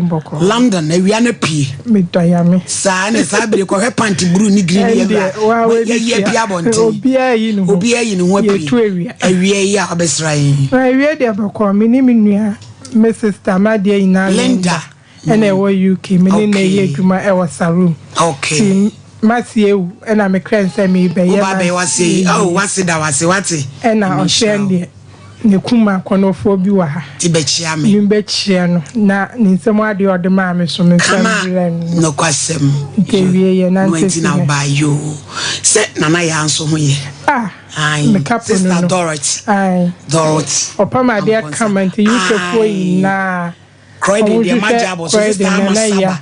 adom bɔkɔɔ. London awia no apue. Medɔ Nyame. Saa ne saa bere kɔhwɛ pant blue ne green yɛ awura. Yɛyi apue abɔnten. Obiara yi ne ho. Obiara yi ne ho apue. Yɛtu awia. Awia yi a ɔbɛsra yɛn. Na awia deɛ bɔkɔɔ me ne me nua me sister m'adeɛ nyinaa Linda. Ɛna ɛwɔ UK me ne na ɛyɛ adwuma ɛwɔ Sarum. Okay. Ti masi ewu ɛna me krɛ nsɛ me bɛyɛ. Wo ba bɛyɛ wase yi. Oh wase da wase wate. Ɛna ɔhyɛ deɛ. Ne kuma akɔnɔfoɔ bi wɔ ha. Ti bɛkyia me. Me bɛkyia no na ne nsam adeɛ ɔde maa me so me nsa mbrɛ no. Nokwasɛm. Nti awie yɛ nante si. Na ɔbaa yoo. Sɛ Nana Yaa nso ho yɛ. Ah. Ayi. Sister Dorothy. Ayi. Dorothy. Ɔpam adeɛ kama nti UK foɔ nyinaa. Croydon deɛ magya abɔ so sister ama saba.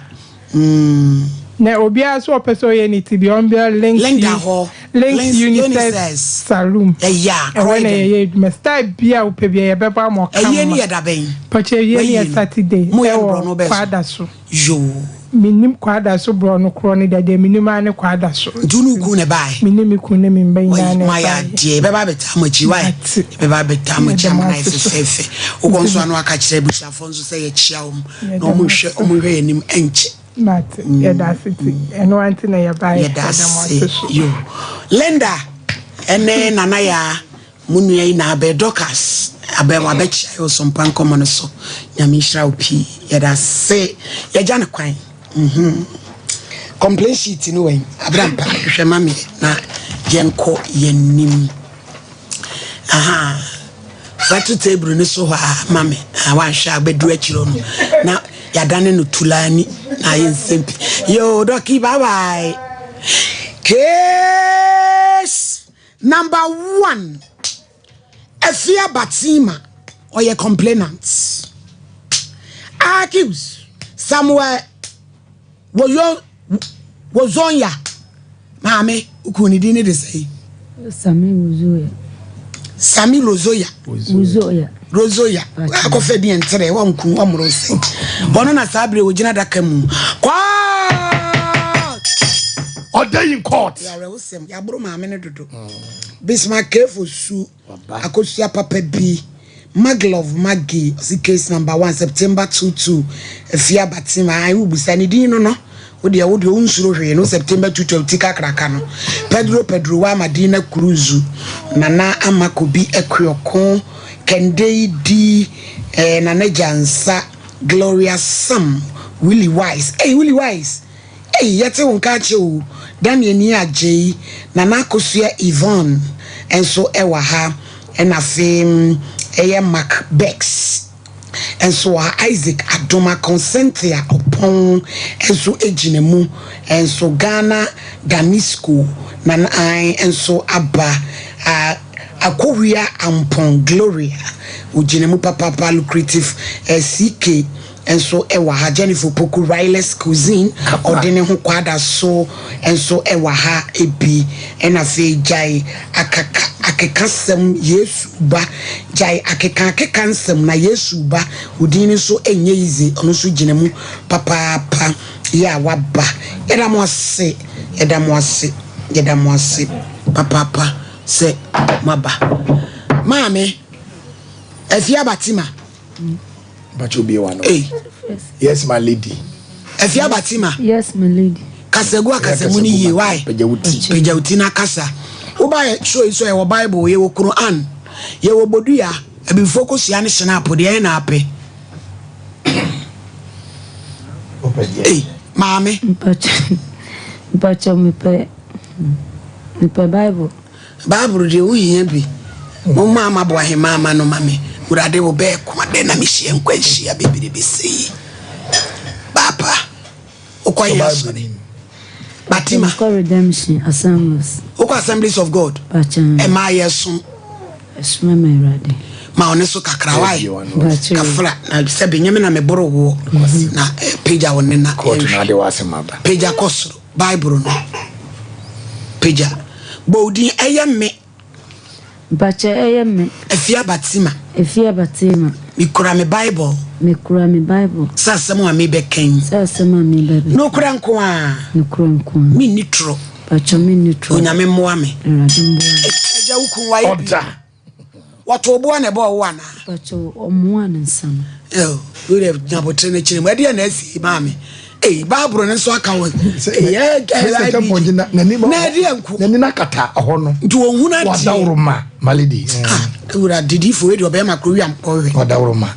Mm. Na obiara so ɔpɛ sɛ ɔyɛ ne ti bi ɔmbra links Linda hɔ links unisex saloon. Ɛyɛ a Croydon. Ɛhɔ na yɛyɛ adwuma style bi a wopɛ bi a yɛbɛbɔ ama ɔka ma. Ɛyɛ ne yɛ da bɛn. Pɔkyɛ ɛyɛ ne yɛ Saturday ɛwɔ Kwada so. Yoo. Menim Kwada so borɔ no korɔ no deɛ deɛ menim ara ne Kwada so. Nti wo ne wo kunu na ɛbaeɛ? Me ne me kunu ne me mma nyinaa na ɛbaeɛ. Moayɛ adeɛ, yɛbɛba abɛtaa mo akyi wae, yɛbɛba abɛtaa mo akyi ama no ayɛ fɛfɛɛfɛ. Wokɔ nso a na waka kyerɛ abusuafoɔ nso sɛ yɛkyea wɔn na wɔn nhwɛ wɔn nhwɛ yɛn anim ɛnkyɛ. Mate, yɛda ase ti, ɛno ara nti na yɛbaeɛ, yɛda mo ase so. Yo, Linda ɛne Nana Yaa. Mo nua yi na abɛ Dorcas abɛ wabɛkyia yɛ osompa nkɔmɔ no so Nyame nhyira wo pii yɛda se yɛgya no kwan mhm complain sheet no wɛn abrampa hwehwɛ ma me na yɛnkɔ yɛnim aha fato table no so hɔ a ma me a wanhwɛ a bɛduru akyire no na yɛadane no tulani na ayɛ nsɛm pi yo dɔki bye bye case Number one, Afia Batsima, ɔyɛ complainant. Accused, Samuel Woyo Wozonya. Maame, wokun ne din ne de sɛn? Sami Wozoya. Sami Rozoya. Wozoya. Rozoya. Akɔfɛ bi ntere wɔnku wɔmmoro sɛ. Ɔno na saa bere ogyina adaka mu. Court! Ɔda in court. Awerɛhosɛm, yɛaboro maame no dodo. Bismarck Kefo su akosua papa bi. Maglove Maggie, ɔsi case number one, September 22, Afia Batima, ayi wobusa ne din no no. Wo deɛ wo deɛ wonsuro hwee no September 22 ti kakraka no. Pedro Pedro wa Madina Kuruzu, Nana Ama Kobi Akuoko, Kende Di, eh, Nana Gyansa, Gloria Sam, Willie Wise. Hey, Willie Wise. Ei yɛte wo nka akyɛ o Daniel Nii Adjei, Nana Akosua Yvonne nso wɔ ha ɛna afei ɛyɛ Mark Becks nso wɔ ha, Isaac Adomako, Cynthia Opong nso gyina mu nso, Ghana Danisco Nana ae nso aba, Akowia Ampong Gloria ogyina mu papaapa, Lucrative CK. Nso wɔ ha. Jennifer Opoku Riley's Cuisine, ɔde ne ho kwada so nso wɔ ha bi. Ɛna afei gyae akaka akekasɛm Yesu ba. Gyae akeka akeka nsɛm na Yesu ba. Wo din no nso nyɛ easy, ɔno nso gyina mu papaapa yɛ a waba. Yɛda mo ase, yɛda mo ase, yɛda mo ase papaapa sɛ moaba. Maame Afia Batima. Bacho bie wa no. Hey. Yes my lady. Afia Batima. Yes my lady. Kasagu akasamu ni yie why? Pagya wo ti. Pagya wo ti na kasa. Woba yɛ show yi so yɛwɔ Bible, yɛwɔ Quran, yɛwɔ bodua, abibifo kosua ne hyɛnaapo deɛ ɛyɛ na apɛ. Hey, maame. Mpacho mpacho mepɛ mepɛ Bible. Bible deɛ wohia bi. Momma amabo ahemmaa ama no ma me. Wurade wo bɛɛ ko adɛn na mehyia nkwanhyia bebrebe sei. Papa, wokɔ yɛ asɔre. Batima. Mekɔ Redemption Assemblies. Wokɔ Assemblies of God. Ɛmaa yɛ som. Ɛsoma ma Awurade. Ma ɔne so kakra wae. Kafra na sɛ benyɛ me na meboro woɔ. Na eh, pagya wo ne na. Pagya kɔ soro. Bible no. Pagya. Bɔ wo din, ɛyɛ me. Mpakyɛ ɛyɛ me. Afia Batsima. Afia Batsima. Mekura me Bible. Mekura me Bible. Sɛ asɛm a mebɛka yi. Sɛ asɛm a mebɛbɛka. Nokorɛ nko ara. Nokorɛ nko ara. Menni torɔ. Mpakyɛ menni torɔ. Onyame mmoa me. Awurade mmoa me. Agya wo kun wayɛ bi. Ɔda. Wɔtoo boɔ na ɛbɔɔ wo anaa? Mpakyɛ ɔmoaa ne nsa no. Eo, wo deɛ nya abotere no kyerɛ mu. Ɛdeɛ na asi maame. Ei, Bible no nso aka wɔ. Ei, Mr. Champon gyina n'anim. Na ɛdeɛ nko. N'ani na kata hɔ no. Nti wɔn hunu adeɛ. Wadaworo ma lady. Ah, ewura didifo wei deɛ ɔbɛyɛ ma kuro wia nkɔhwɛ. Wadaworo ma.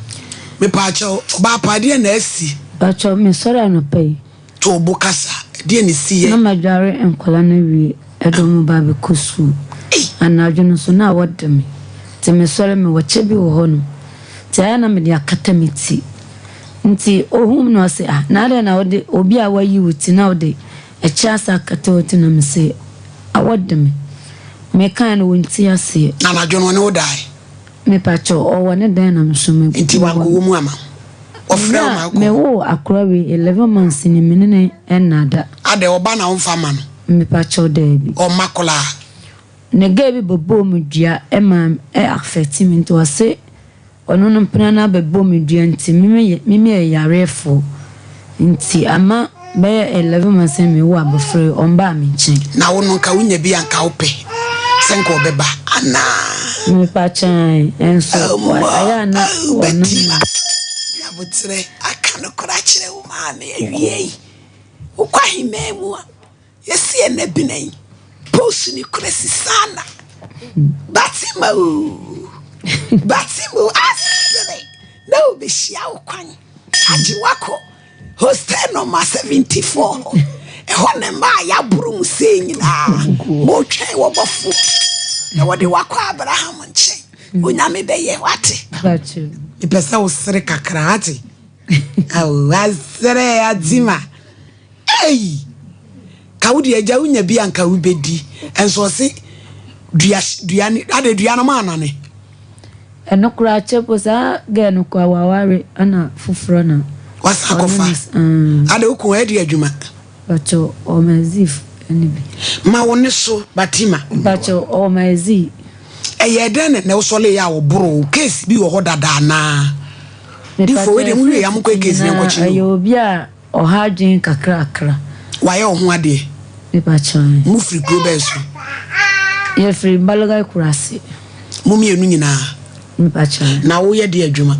Mepaakyɛw, ɔbaa pa ɛdeɛ na asi. Pakyɛw, mesɔre anɔpa yi. To wo bo kasa, ɛdeɛ na esi yɛ. Na madware nkwadaa no awie de wɔn ba abɛkɔ sukuu. Anadwo no nso na awɔ de me. Nti mesɔre mewɔ kyɛ bi wɔ hɔnom. Nti ayɛ a na mede akata me ti. Nti ohuu me na ɔse ah na adɛn na wode obi a wayi wo ti na wode ɛkyɛ asa akata wo ti na mese awɔ de me. Mekae no ɔnti aseɛ. Na anadwo no ɔne wo dae? Mepakyɛw, ɔwɔ ne dan na me nso me Nti mewɔ wankɔwɔ mu ama wo? Ɔfrɛ wo ma Mmerɛ a wokɔ? mewoo akora wei 11 months ni me ne no nna da. Adɛn, ɔba na womfa mma no? Mepakyɛw, daabi. Ɔmma koraa? Ne girl bi bɔbɔɔ me dua maa ɛ affect me nti ɔse Ɔno no mpena no abɛbɔ me dua nti me me me meyɛ yarefoɔ nti ama bɛyɛ 11 months ni mewo abɔfra yi ɔmbaa me nkyɛn. Na wo no nka wonya bi a nka wopɛ sɛ nka ɔbɛba anaa? Mepakyɛw nso ayɛ a na Oh, ɔno Batima, nyaboterɛ aka nokorɛ akyerɛ wo maame awiei. Wokɔ aheman mu a, Yɛsi ɛnɛ bena yi post ni kura sisana Batima oo Batima oo asere na obehyia wo kwan agye wakɔ hostel number 74 hɔ ɛhɔ na mmaa a yɛaboro mu sei nyinaa motwɛn wɔ bɔfoɔ na wɔde wakɔ Abraham nkyɛn Onyame bɛyɛ wate mepɛ sɛ wosere kakra ate awo asere atima Ei! Ka wo deɛ agya wonya bi a nka wobɛdi nso ɔse dua dua ne adɛ dua no maa nane. Ɛno koraa kyɛ po saa girl no koraa waware ɛna foforɔ na. Wasan akɔfa adɛ wo kun ɛde adwuma. Pakyɛw ɔwɔ my zif ɛne bi. Ma wo ne so Batima. Pakyɛw ɔwɔ my zi. Ɛyɛɛ dɛn na ɛnɛ wosɔlee a wɔboro wo case bi wɔ hɔ dada anaa? Difo wei deɛ mo wie a monkɔyɛ case na yɛnkɔkye no o. Ɛyɛ obi a Ɔha adwene kakrakra. Wayɛ wo ho adeɛ? Mepa kyɛw. Mo firi kuro bɛn so? Yɛ firi Balogai kurase. Mo mmienu nyinaa? Mepa kyɛw. Na wo yɛ deɛ adwuma?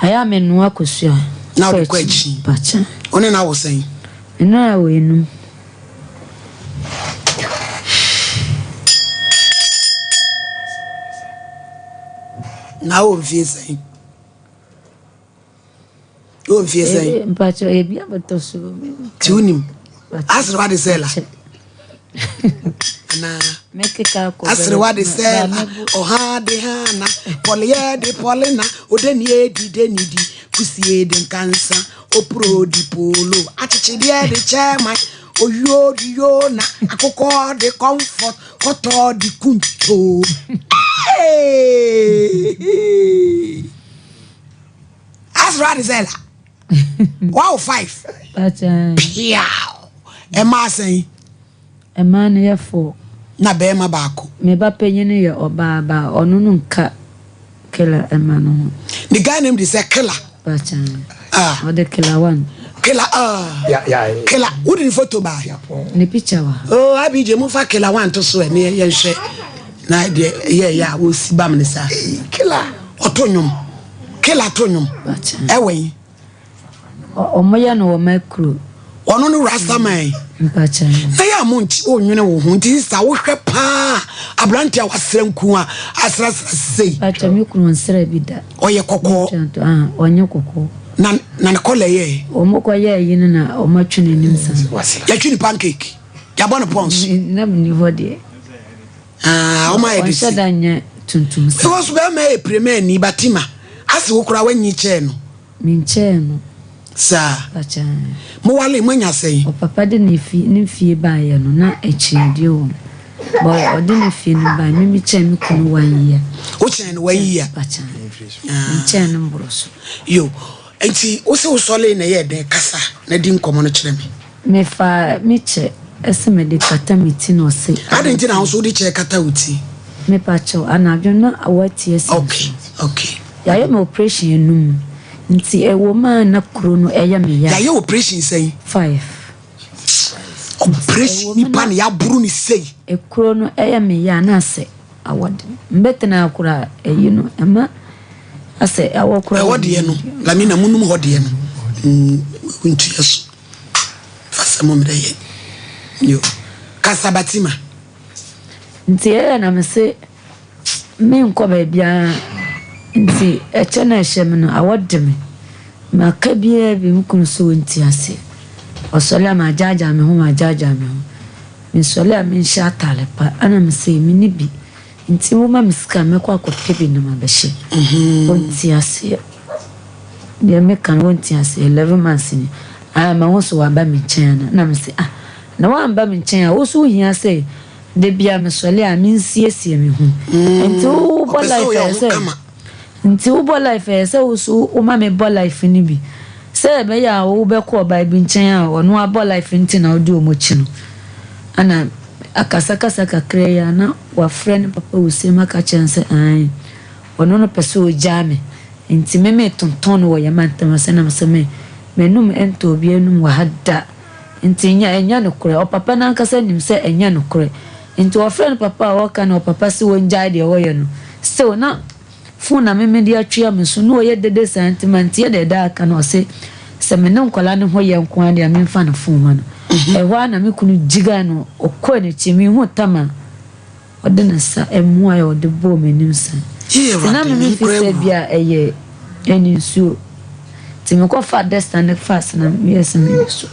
Ayɛ a me noa kosua. Na wode kɔ akyi? Mepa kyɛw. Wo ne no awo sɛn? Me ne no awo enum. Na wowɔ mfie sɛn? Wowɔ mfie sɛn? Eh, mpakyɛ ebi abɛtɔ so. Ti wonim. Asere wade sɛ la. Anaa. Mɛkeka akɔ. Asere wade sɛ la. Ɔha de ha na. Pɔleyɛ de pɔle na. Odenie di deni di. Kusie de nkansa. Opuro di polo. Akyekyedeɛ de kyɛman. Oyuo di yona. Akokɔ de comfort. Kɔtɔ de kunto. Hey! Asra de sɛ la. Wow five. Piaw. Ɛmaa sɛn? Ɛmaa no yɛ four. Na bɛrima baako. Me ba panyin no yɛ ɔbaa ba ɔno no nka killer ɛma no ho. Ne guy name de sɛ killer. Bachan. Ah. Ɔde killer one. Killer ah. Yeah, yeah. Killer. Wo de ne photo ba? Ne picture wa. Oh, Abije mo fa killer one to so ɛne yɛnhwɛ. Na deɛ yɛ yɛ a wɔsi bam ne saa. Killer. Ɔto nnwom. Kela to nnwom. Ɛwɔ yi. Ɔmo yɛ no wɔ Mɛkuro. Ɔno no Rasta man. Mpakyɛ. Na yɛ a mo nti o nwene wo ho nti sista wohwɛ paa aberante a wasra nku a asrasra sei. Mpakyɛ me kunu ɔnsra bi da. Ɔyɛ kɔkɔɔ. Ɔnyɛ kɔkɔɔ. Na na ne kɔla yɛ. Ɔmo kɔ yɛ yi no na ɔmo atwi n'anim saa. Yɛtwi ne pancake. Yɛabɔ no pɔns. Na mi ni hɔ deɛ. Ah, ɔmo ayɛ de si. Ɔnhyɛ da nyɛ tuntum saa. Because bɛrima yɛ piremani Batima ase wo koraa wanyi kyɛɛ no. Menkyɛɛ no. Saa. Pakyaa. Mo wale mo anya sɛn? Ɔpapa de ne fi ne fie baayɛ no na akyinnyedie wɔ mu. But ɔde ne fie no baeɛ me me kyɛɛ me kunu one year. Wo kyɛn no one year? Pakyaa. Menkyɛɛ no mboro so. Yo, nti wo se wo sɔlee na ɛyɛɛ dɛn kasa na di nkɔmɔ no kyerɛ me. Mefaa me kyɛ sɛ mede kata me ti na ɔse. Adɛn nti na wo nso wode kyɛ kata wo ti? Mepakyɛw, anadwo na wati asi me so. Okay, okay. Yɛayɛ me operation anum nti ɛwɔ mu a na kuro no ɛyɛ me ya. Yɛayɛ operation sɛn? Five. Operation nipa na yɛaboro ne sei. Ekuro no ɛyɛ me ya na asɛ awɔ de me. Mbɛtena koraa ɛyi no ɛma. Asɛ awɔ koraa. Ɛhɔ deɛ no, Lamina munum hɔ deɛ no. Mm, ntua so. Fa sɛ mo mmerɛ yɛ. Yo. Kasa Batima. Nti ɛyɛ na me se menkɔ baabiara nti ɛkyɛ na ɛhyɛ me no awɔ de me. Maka biara bi me kunu so ɔnti aseɛ. Ɔsɔre a magyaagyaa me ho magyaagyaa me ho. Mesɔre a menhyɛ ataare pa ɛna me se menni bi. Nti woma me sika a mɛkɔ akɔpɛ bi na mabɛhyɛ. Ɔnte aseɛ. Deɛ meka no ɔnte aseɛ. 11 months ni. Ah mahu sɛ waba me nkyɛn ana. Na mese ah na wamba me nkyɛn a wo so wohia sɛ da biara mesɔre a mensiesie me ho. Nti wobɔ Ɔpɛ sɛ life woyɛ ɛyɛ wo ho sɛ kama. nti wobɔ life ɛyɛ sɛ wo so woma me bɔ life no bi. Sɛ ɛbɛyɛ a wobɛkɔ ɔbaa bi nkyɛn a ɔno abɔ life nti na wode wɔn akyi no. Ɛna akasakasa kakra yi a na wafrɛ ne papa wɔ siem aka akyerɛ no sɛ aane ɔno no pɛ sɛ ɔgyaa me nti me metontɔn no wɔ yɛn mantam ha sɛ na mesɛ me m'anum ɛntɔ obi anum wɔ ha da nti nyɛ ɛnyɛ nokorɛ ɔpapa no ankasa nim sɛ ɛnyɛ nokorɛ nti ɔfrɛ ne papa a ɔka na ɔpapa se wɔngyae deɛ ɔyɛ no still na Fon na me mede atwea me so na ɔyɛ dede saa nti mantie deɛ daa aka no ɔse sɛ me ne nkwadaa no ho yɛ nko ara deɛ memfa no fon ma no ɛhɔ ara na me kunu gyigaa no ɔkɔɔ n'akyi menhuu tam a ɔde ne nsa mmuaeɛ a ɔde bɔɔ m'anim saa nti na me me fi sɛ bi a ɛyɛ ɛne nsuo nti mekɔfaa dɛsta ne fast na meyɛ sɛ mede so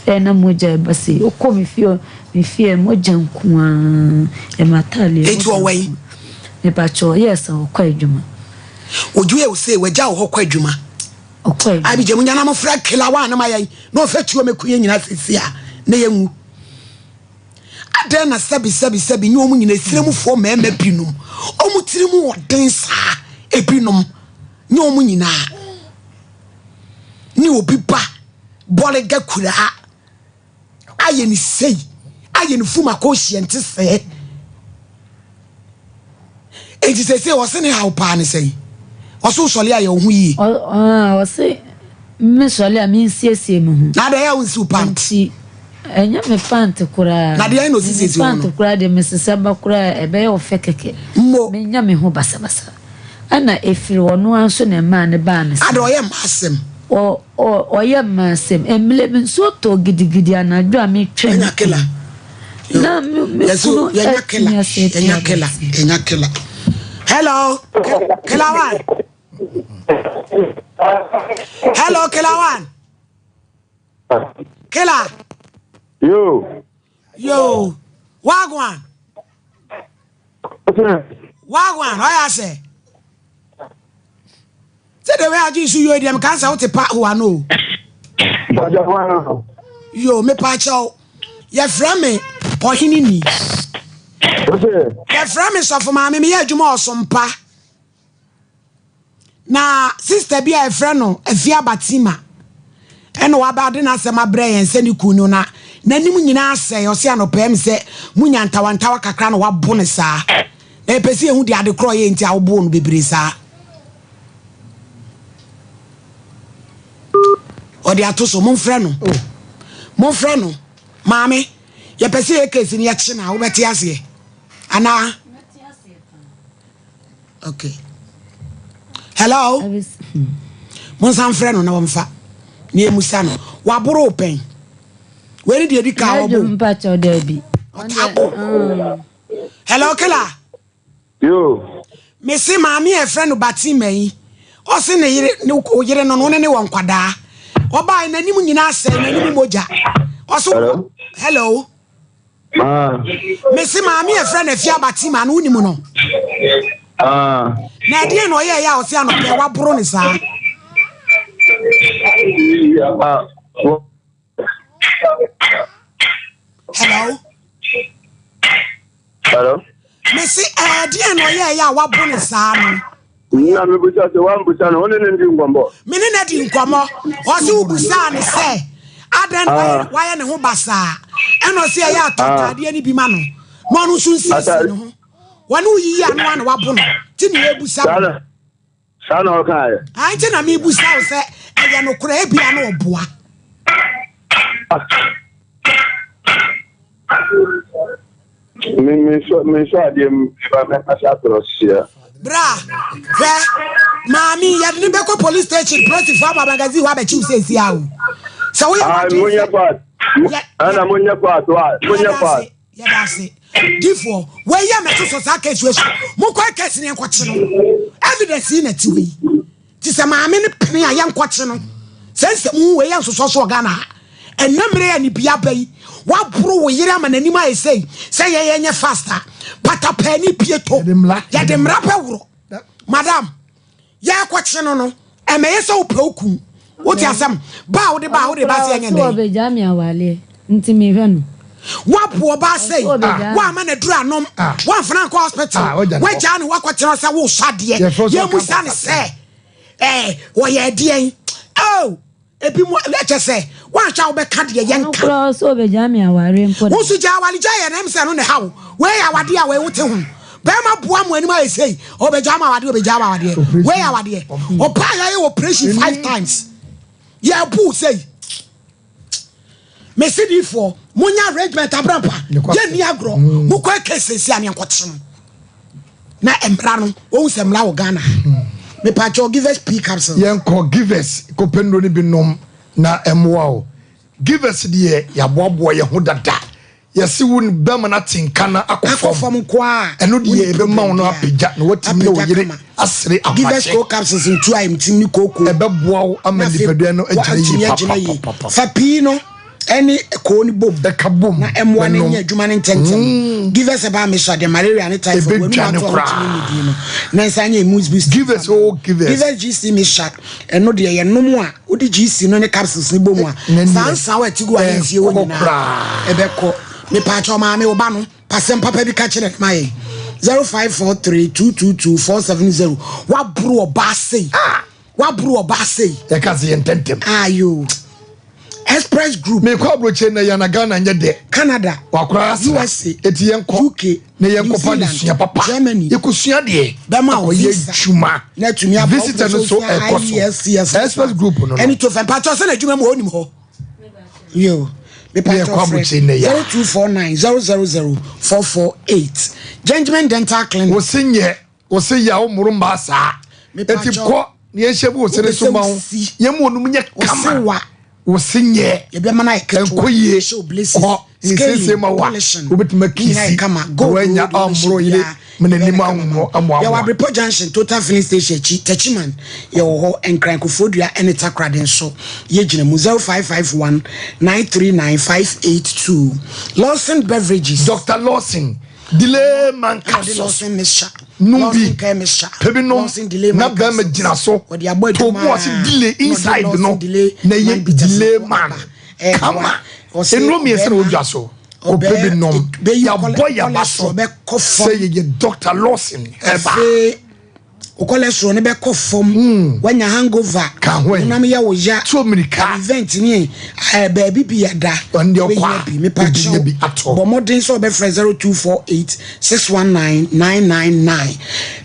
ɛyɛ na mogya ɛba sei ɔkɔ me fie me fie mogya nko ara ɛma ataadeɛ Enti ɔwɔ yi? Mepakyɛw, yes, ɔkɔ adwuma. Odwo ewu se wagya wo hɔ kɔ adwuma. Ɔkɔ adwuma. Abigya mu nyana mo frɛ kela wa na ma yɛn na ɔfɛ tuo me ku yɛn nyina sisi a na yɛn nwu. Adɛn na sɛbi sɛbi sɛbi nyɛ ɔmo nyina esire mu foɔ mɛɛma binom ɔmo tiri mu ɔden saa ebinom nyɛ ɔmo nyinaa ne obi ba bɔlega kuraa. ayɛ ne sei ayɛ ne fum akɔhyia nte sɛɛ enti sɛsɛ ɔse ne haw paa ne sɛn ɔse wosɔle ayɛ wo ho yie ɔse mesɔle a mensiesie me ho na adɛn a wonsi wo pant nti ɛnyɛ me pant koraa na deɛ na ɔsisiesie ho no pant koraa deɛ mesesa ba koraa ɛbɛyɛ ɔfɛ kɛkɛ mmo menya me ho basabasa ɛna ɛfiri ɔno ara nso na ɛmaa ne baa me saa. Ada ɔyɛ mma asɛm. Ɔ ɔ ɔyɛ mma asɛm. Mmerɛ bi nsuo tɔɔ gidigidi anadwo a metwɛn me kunu. Na me me kunu atumi asɛ atua abɔnten. Yɛnya kela. Hello, kela one. Hello, kela one. Kela. Yo. Yo. Wagwan. Wagwan, ɔyɛ asɛ. Sɛ de wei agye nsu yo deɛ meka sɛ wote pa hoa no o. Yo, mepa kyɛw. Yɛfrɛ me ɔhene ni. Yɛfrɛ me sɔfo maame meyɛ adwuma ɔsompa. Na sista bi a yɛfrɛ no Afia Batima ɛna waba de n'asɛm abrɛ yɛn sɛ ne kun no na n'anim nyinaa asɛe ɔse anɔpa ɛm sɛ munya ntawantawa kakra na wabo no saa na yɛpɛ sɛ yɛhu deɛ ade korɔ yɛ nti a woboo no bebree saa ɔde ato so momfrɛ no oh. Momfrɛ no maame yɛpɛ sɛ yɛ kesi no yɛkye no a wobɛte aseɛ anaa okay hello monsan frɛ no na wɔmfa na yɛmusa no waboro wo pɛn wei ne deɛ di ka wɔbo ɔtabo hello kila yo mese maame a ɛfrɛ no batima yi ɔse ne yere ne yere no no ne ne wɔ nkwadaa ɔbaa n'anim nyinaa sɛe n'anim mogya ɔso hello Ah. Mese maame a ɛfrɛ no Afia Batima no wonim no? Ah. Na ɛdeɛn na ɔyɛɛyɛ a ɔse anɔpɛ waboro ne saa? Ah. Hello? Hello? Mese ɛdeɛn na ɔyɛɛyɛ a wabo ne saa no? Na mebusa sɛ woambusa no, wo ne no ndi nkɔmmɔ? Me ne no adi nkɔmmɔ. Ɔse wobusaa no sɛ adɛn na ah. wayɛ ne ho basaa. Ɛna ɔse ɛyɛ atɔ ah. ataadeɛ no bi ma no na ɔno nso nsiesie ne ho. Wɔne wo yiyi ano a na wabo no. Nti na yɛbusa wo. Saa na ɔkaeɛ. Ah, nti na mebusa wo sɛ ɛyɛ nokorɛ ebia na ɔboa. Me me nsɔ me nsɔ adeɛ mu ba mɛ asa atɔrɔ sia. Bra hwɛ Maame yɛde ne bɛkɔ police station polisifoɔ aba magazine hɔ abɛkye wo seesia o. Sɛ woyɛ Ah, w'adwene monyɛ sɛ fast. yɛ Ɛna yɛ monyɛ fast wa. Monyɛ yɛda fast. ase yɛda ase. Difoɔ wei yɛ mɛto so saa case wei so. Mokɔ case ne yɛnkɔkye no. Evidence yi na ti wei. Ti sɛ maame no pene a yɛnkɔkye no. Sɛ nsɛm wei yɛ nsosɔ so wɔ Ghana ha. Ɛnɛ mmerɛ a nibia ba yi, waboro wo yere ama n'anim ayɛ sei sɛ yɛyɛ nyɛ fast a, patapaani pie to. Yɛde mmara. Yɛde mmara bɛworɔ. Madam, yɛkɔkye no no, ɛmɛyɛ sɛ wopɛ wo kun. Wote asɛm? Ba a wode ba a wode ba sɛ yɛnyɛ Ɔse ndɛn? ɔbɛgyaa me awaleɛ nti mehwɛ no. Woapo ɔbaa sei, Ɔse ɔbɛgyaa me. woamma no aduru anom, Ah. woamfena ankɔ hospital, Ah, wagya no hɔ. woagyaa no woakɔkyerɛ sɛ wosɔ adeɛ. Yɛfrɛ sɛ ɔka Yɛmmusa no nkɔsasɛm. sɛ, eh, wɔyɛ ɛdeɛn? Oh! Ebi mu ɛkyɛ sɛ woanhwɛ a wobɛka deɛ Ɔno yɛnka. koraa ɔse ɔbɛgyaa me awareɛ mpo da. Wo nso gyaa aware gyaa yɛ na ɛm sɛ ɛno na ɛha wo. Wei yɛ awadeɛ a wei wote ho. Bɛrima boa mo anim ayɛ sei. Ɔbɛgyaa mo awadeɛ ɔbɛgyaa mo awadeɛ. Wei yɛ awadeɛ. Ɔbaa yɛayɛ operation 5 times. Yɛbu sei. Mesi diifoɔ monya arrangement abrampa. Yɛnni agorɔ. Mokɔ case sɛsi a ne yɛnkɔkye no. Na mmara no wɔhu sɛ mmara wɔ Ghana ha. Mepakyɛw give us P capsules. Yɛnkɔ Givers kɔpɛ nnuro no bi nom na ɛmmoa wo. Givers deɛ yɛaboaboa yɛn ho dada. Yɛse wo bɛma no ate nka na akɔ Akɔ fam. fam nko a. Ɛno deɛ Wonni ɛbɛma problem wo no biara. apagya na watumi ne wo Apagya yere kama. asere Givers ahomakye. co capsules ntu a ɛmtim ne kooko. Ɛbɛboa wo ama Na afei nipadua no agyina watumi yie agyina yie. papapapapa. Fa pii no ɛne koo no bom. Ɛka bom Na ɛmmoa no na nom. nyɛ adwuma no ntɛmntɛm. Givers ɛbaa me so adeɛ malaria ne typhoid. W'anum Ɛbɛdwane ato a wotumi koraa. nnidie no. Na nsa nyɛ immune boost. Givers o Givers. Givers GC mixture ɛno deɛ yɛnom a wode GC no ne capsules no bɔ mu a Ne saa neɛ nsa a ɛte gu ahemfie hɔ ɛkɔ nyinaa koraa. ɛbɛkɔ. Mepaakyɛw maame wo ba no pasɛm papa bi ka kyerɛ no ma yɛn. 0543 222 470 waboro ɔbaa sei. Waboro ɔbaa sei. Yɛka sɛ yɛ ntɛntɛm. Ayo. Express Group. Mekɔ aburokye na yɛn na Ghana nyɛ dɛ. Canada. Wakora asra. USA. Eti yɛnkɔ. UK. Na yɛnkɔ New pa ne Zealand, sua papa. Germany. Yɛkɔsua deɛ. Bɛma wo Akɔyɛ visa. adwuma. Na atumi aba Visitor no so ɛkɔ so. Express Group no no. Ɛne tofa mpakyɛw sɛ n'adwuma mu hɔ onim hɔ. Yo. Yɛ Mepakyɛw kɔ aburokye nnɛ ya. 0249 000 448. Gentleman Dental Clinic. Wo se nyɛ wo se yɛ a wo mmoro mmaa saa. Mepakyɛw. Eti kɔ na yɛnhyɛ bi wo se ne so ma wo. Wopɛ sɛ wosi. Yɛn mu onum nyɛ Wo se kama. wa. Wo se nyɛ. Yɛbɛma no ayɛ ketewa. Ɛnkɔ yie. Hyɛ wo braces. Kɔ. Scaling, Nsiesie ma wo a. polishing. Wobɛtumi Ne nyinaa yɛ akisi. kama. Na Gold woanya road wobɛhyɛ ammoro yere biara. ma n'anim Yɛbɛyɛ no kama ma wo. amoamoa. Yɛwɔ Abrepɔ Junction Total Filling Station akyi, Techiman. Yɛwɔ hɔ, Nkran Koforidua ne Takoradi nso. Yɛgyina mu 0551 939 582. Lawson Beverages. Dr. Lawson, delay man Ɛna ɔde capsules. Lawson mixture. Nom bi. Lawson care mixture. Pɛ bi nom Lawson delay na man bɛrima capsules. gyina so. Wɔde abɔ To adwuma bo ase delay na ɔde inside Lawson no delay na ɛyɛ man bitters delay nso man. aba. Ɛɛboa. Kama. Ɔse Nnuro mmiɛnsa na ɔbɛrima wɔdwa so. Kɔpɛ bi nom. bɛyi Yɛabɔ yɛaba so cholesterol bɛkɔ fam. sɛ yɛyɛ Dr. Lawson herbal. Afei wo cholesterol no bɛkɔ fam. Wanya hangover. Ka ho ɛ. Honam yɛ wo ya. Tuo mmirika. Event ne baabi bi yɛda. Ɔno deɛ ɔkɔ Wobɛnya a, bi. Mepa wobɛnya bi kyɛw. atɔ. Bɔ mmɔden sɛ wobɛfrɛ 0248 619 999.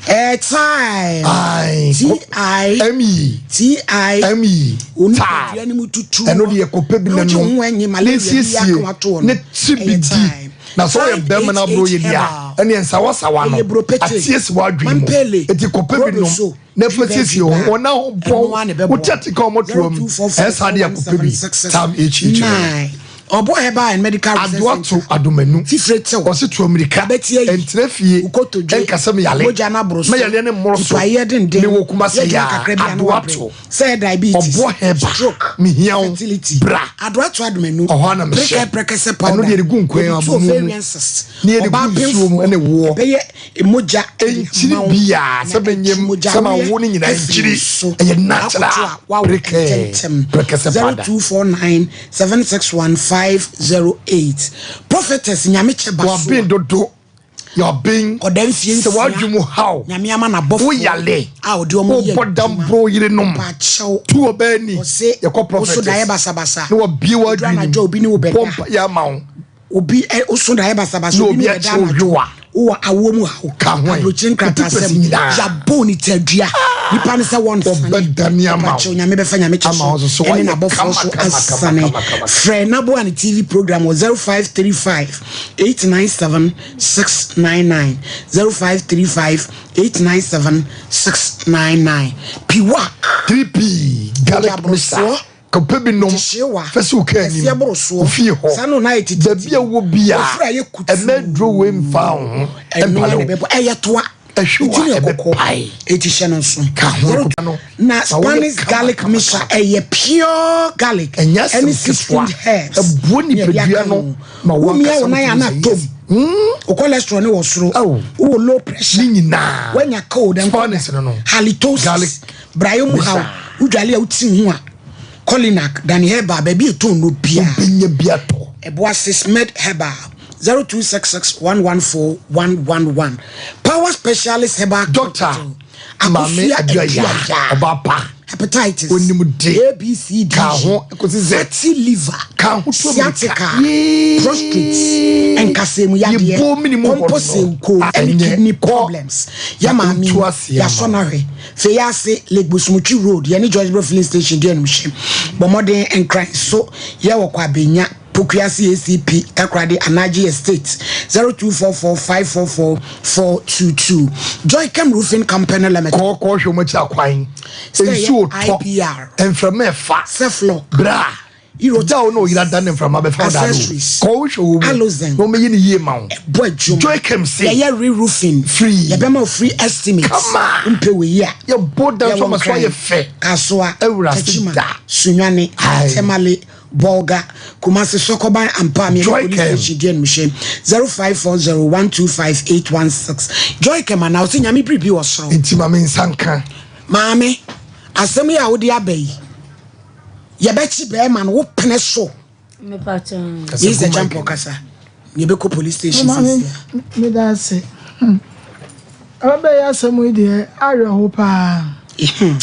Time. Aye. T I M E T I M E Onipadua time. no mu tutu. Ɛno deɛ kɔpɛ bi Na na wogye nom. wo ho anyi Ne malaria bi aka siesie wato hɔ no. ne ti bi Ɛyɛ di. time. Na sɛ ɔyɛ bɛrima na aburo yɛ di a ɛne nsawasawa no Ɛyɛ buropete. atie si w'adwene mu. Mampele. Eti kɔpɛ bi nom Rodoso. na ɛfɛ siesie wo ho. Wɔn aho bɔn wote ati ka wɔn to mu. Ɛsa de akɔpɛ bi tam ekyi ekyi no. 9. Ɔbɔ herbal and medical research Adoa to center. adomanu. Fifire tew. Ɔsi to amirika. Abɛti ayi. Ɛntena fie. Wokotodwe. Ɛnkasa mi yale. Mogya no aboro so. Mɛ yaleɛ ne mmoro so. Tipaeɛ denden. Mi wɔ Kumasi Yɛ adwuma ya. kakra bi a na Adoa wabrɛ. to. Sɛ diabetes. Ɔbɔ herbal. Stroke. Mihia wo. Fertility. Bra. Adoa to adomanu. Ɔhɔ ana mehyɛ. Prɛkɛ prɛkɛsɛ powder. Ɛno deɛ yɛde gu nkwan Yɛde tu abomu mu. ovarian cyst. Ne yɛde gu Ɔbaa nsuo mu pemfoɔ. ɛne woɔ. Ɛbɛyɛ mogya Nkyiri biaa sɛ bɛnyam sɛ ma wo ne nyinaa nkyiri ɛyɛ natural prekɛ prekɛsɛ powder. 0249 761 508 Prophetess Nyamekyɛ Basoa. Waben dodo yɛaben Ɔda mfie sɛ nsia. w'adwe mu haw Nyame ama n'abɔfoɔ woyale a ɔde wɔn yɛ wobɔ dam adwuma. boro yerenom Pakyɛw. tu ɔbaa ni Ɔse yɛkɔ woso daeɛ prophetess basabasa. na wabie Ɛduru w'adwene anadwo a obi ne wo mu bɛda. bɔ mpa yɛ ama wo Obi ɛ woso daeɛ basabasa Na obi ne obi wo bɛda akyerɛ wo anadwo. hwewa. Wowɔ awoɔ mu haw. Ka ho ɛ. Aburokyire Wote pɛsi nkratasɛm. nyinaa. Yɛabɔ ne tadua. Nipa no sɛ wɔnsane. Ɔbɛdane ama wo. Mpakyɛw Nyame bɛfa Nyame kyɛ Ama wo so nso so ɛne woayɛ n'abɔfoɔ kama so kama kama asane. kama kama. Frɛ Naboa ne TV program wɔ 0535 897 699 0535 897 699. Piwak. 3P garlic mixture Mogyaborosoɔ. Kɔpɛ bi nom Gyehyewa. fa si wo kaa anim, Kɛseɛ borosoɔ. wo fie hɔ, Saa na ɔno ayɛ tititi. baabi a wowɔ biara. Ofiri ayɛ kutuu. Ɛmma aduro wei mfa wo ho Ɛno mpale ara wo. na ɛbɛbɔ. Ɛyɛ toa. Ɛhwe wo Ti a, no yɛ kɔkɔɔ. ɛbɛpae. Eti hyɛ no nso. Ka ho Zero kɔpɛ no. Na Ma woyɛ Spanish kama garlic kama mixture kama. ɛyɛ pure garlic Ɛnyɛ asɛm ɛne ketewa. seasoned herbs. Ɛboa ne ɛde nipadua aka no ho. ma wo Womia ankasa wo nan a wotumi na sɛ atom. yes. Wo cholesterol ne wɔ soro. Ao. Wowɔ low pressure. Ne nyinaa. Woanya cold ɛnkɔ da. Spanish no no. Halitosis. Garlic Brayɛ mu haw. mixture. Wodwale a wote ho a. Kolinak, Dani Herbal, baabi a ɛtɔn nnuro biara. Wobɛnya bi atɔ. Ɛboa Sismed Herbal, 0266 114 111. Power Specialist Herbal Doctor Hospital, Maame Akosua Aduaya, Aduaya. ɔbaa pa. Hepatitis, Onim de. A, B, C, D, Ka ho kɔsi sɛ. Fatty liver, Ka ho to mirika. sciatica, Yee. prostate, nkasɛɛ yadeɛ, Yɛbɔ mini mu hɔ no. kɔmpɔsɛnko, Ah, ɛne ɛnyɛ. kidney Kɔ. problems. Yɛ Na maame ɔntu aseɛ yɛasɔ ma no ahwɛ. Fei ase Lake Bosomtwi Road, yɛne Joycebro Filling Station di animhyɛ. Bɔ mmɔden Nkran so yɛwɔ Kwabenya, Pokuase ACP, Takoradi, Anagye Estate, 0244 544 422. Joycam Roofing Company Limited. Kɔ kɔ hwɛ wɔn akyi akwan. Sɛ ɛyɛ Nsuo tɔ. IPR. Mframa ɛfa. Ceflock. Bra. Euro Gya wo na oyira da ne mframa bɛfa wo da no. Accessories. Kɔ wo hwɛ wɔ mu. Alozen. Na wɔmɛyi ne yie ma wo. Bɔ adwuma. Joycam se. Yɛyɛ re-roofing. Free. Yɛbɛma wo free estimate. Kama. Wompɛ wei a. Yɛbɔ da nso Yɛwɔ ama so ayɛ Nkran, fɛ. Kasoa, Awura se Techiman, da. Sunyani, Aye. Tamale, Bolga, Kumasi, Sokoban, Ampa, Miami Joycam. Police Station, di animhyɛ 0540125816. Joycam anaa ɔsɛ Nyame biribi wɔ soro. Nti ma me nsa nka. Maame, asɛm yi a wode aba yi, yɛbɛkye bɛrima no, wopene so. Mepa Yi sɛ Champɔ kasa. Yɛbɛkɔ police station Maame, sisi a. meda ase. Ɛbɛyɛ asɛm yi deɛ awerɛho paa.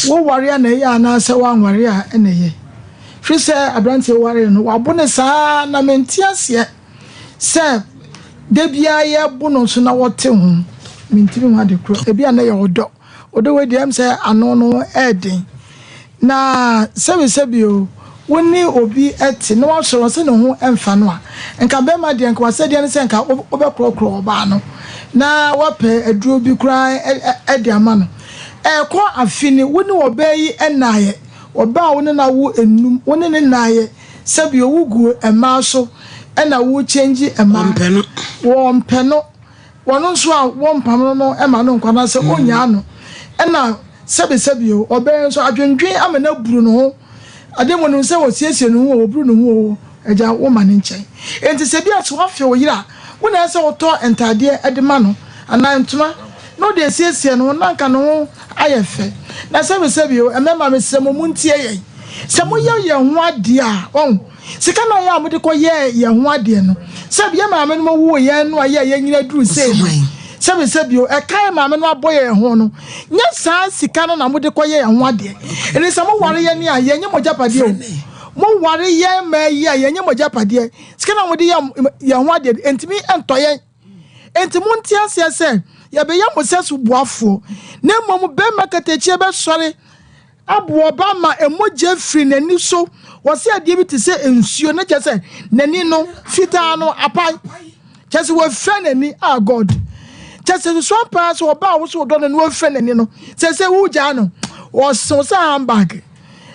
Woware a na ɛyɛ anaasɛ woanware a ɛna ɛyɛ. Firi sɛ aberanteɛ ware no, wabo ne saa na mente aseɛ sɛ da biara yɛbo no nso na wɔte ho. Mentimi ho ade korɔ. Ebi a na ɛyɛ ɔdɔ. Ɔdɔ wei deɛ ɛm sɛ ano no ɛɛden. Na sɛbisɛbi o, wo ne obi te na wasɔre ɔse ne ho mfa no a, nka bɛrima deɛ nka wasɛdeɛ ne sɛ nka wobɛkorɔkorɔ ɔbaa no na wapɛ aduro bi koraa de ama no. Ɛkɔ afe ni, wo ne ɔbaa yi nnaeɛ, ɔbaa a wo ne no awo enum, wo ne no nnaeɛ, sɛbi o, wogu mmaa so ɛna wo change mmaa. Wɔmpɛ no. Wɔmpɛ no. Wɔno nso a wɔmpam no no ma no nkwa anaasɛ ɔnnyaa no. Ɛna sɛbesɛbe o, ɔbɛn nso adwendwen ama no aburu ne ho. Ade mu nim sɛ ɔsiesie ne ho o, ɔburu ne ho o, agya woma ne nkyɛn. Enti sɛ bi a sɛ woafe wo yere a, wo na ɛsɛ sɛ wotɔ ntaadeɛ de ma no anaa ntoma na wode asiesie ne ho na anka ne ho ayɛ fɛ. Na sɛbesɛbe o, mmarima mesrɛ mo montie yɛn. Sɛ moyɛ yɛn ho adeɛ a, wahu. Sika no a yɛ a mode kɔ yɛɛ yɛn ho adeɛ no, sɛbi yɛn maame nom woo yɛn no a yɛ a yɛnyini aduru sei no, sɛbi sɛbi o, ɛka yɛn maame nom abɔ yɛn ho no, nyɛ saa sika no na mode kɔ yɛ yɛn ho adeɛ. Ɛnti sɛ mo ware yɛn a, yɛnyɛ mo agyapadeɛ o. Mo ware yɛn mmaa yi a, yɛnyɛ mo agyapadeɛ. Sika no a mode yɛ yɛn ho adeɛ no, ɛntumi ntɔ yɛn. Enti monte aseɛ sɛ, yɛbɛyɛ mo sɛso boafoɔ, na mmom barima katakyie bɛsɔre aboa ɔbaa ma mogya afiri n'ani so. Wɔse adeɛ bi te sɛ nsuo, na kyerɛ sɛ n'ani no fitaa no apae. Kyerɛ sɛ wafira n'ani, ah God. Kyerɛ sɛ susu ampa ara sɛ ɔbaa a wo so wodɔ no na wafira n'ani no, sɛ sɛ wogyaa no, ɔsew sɛ handbag.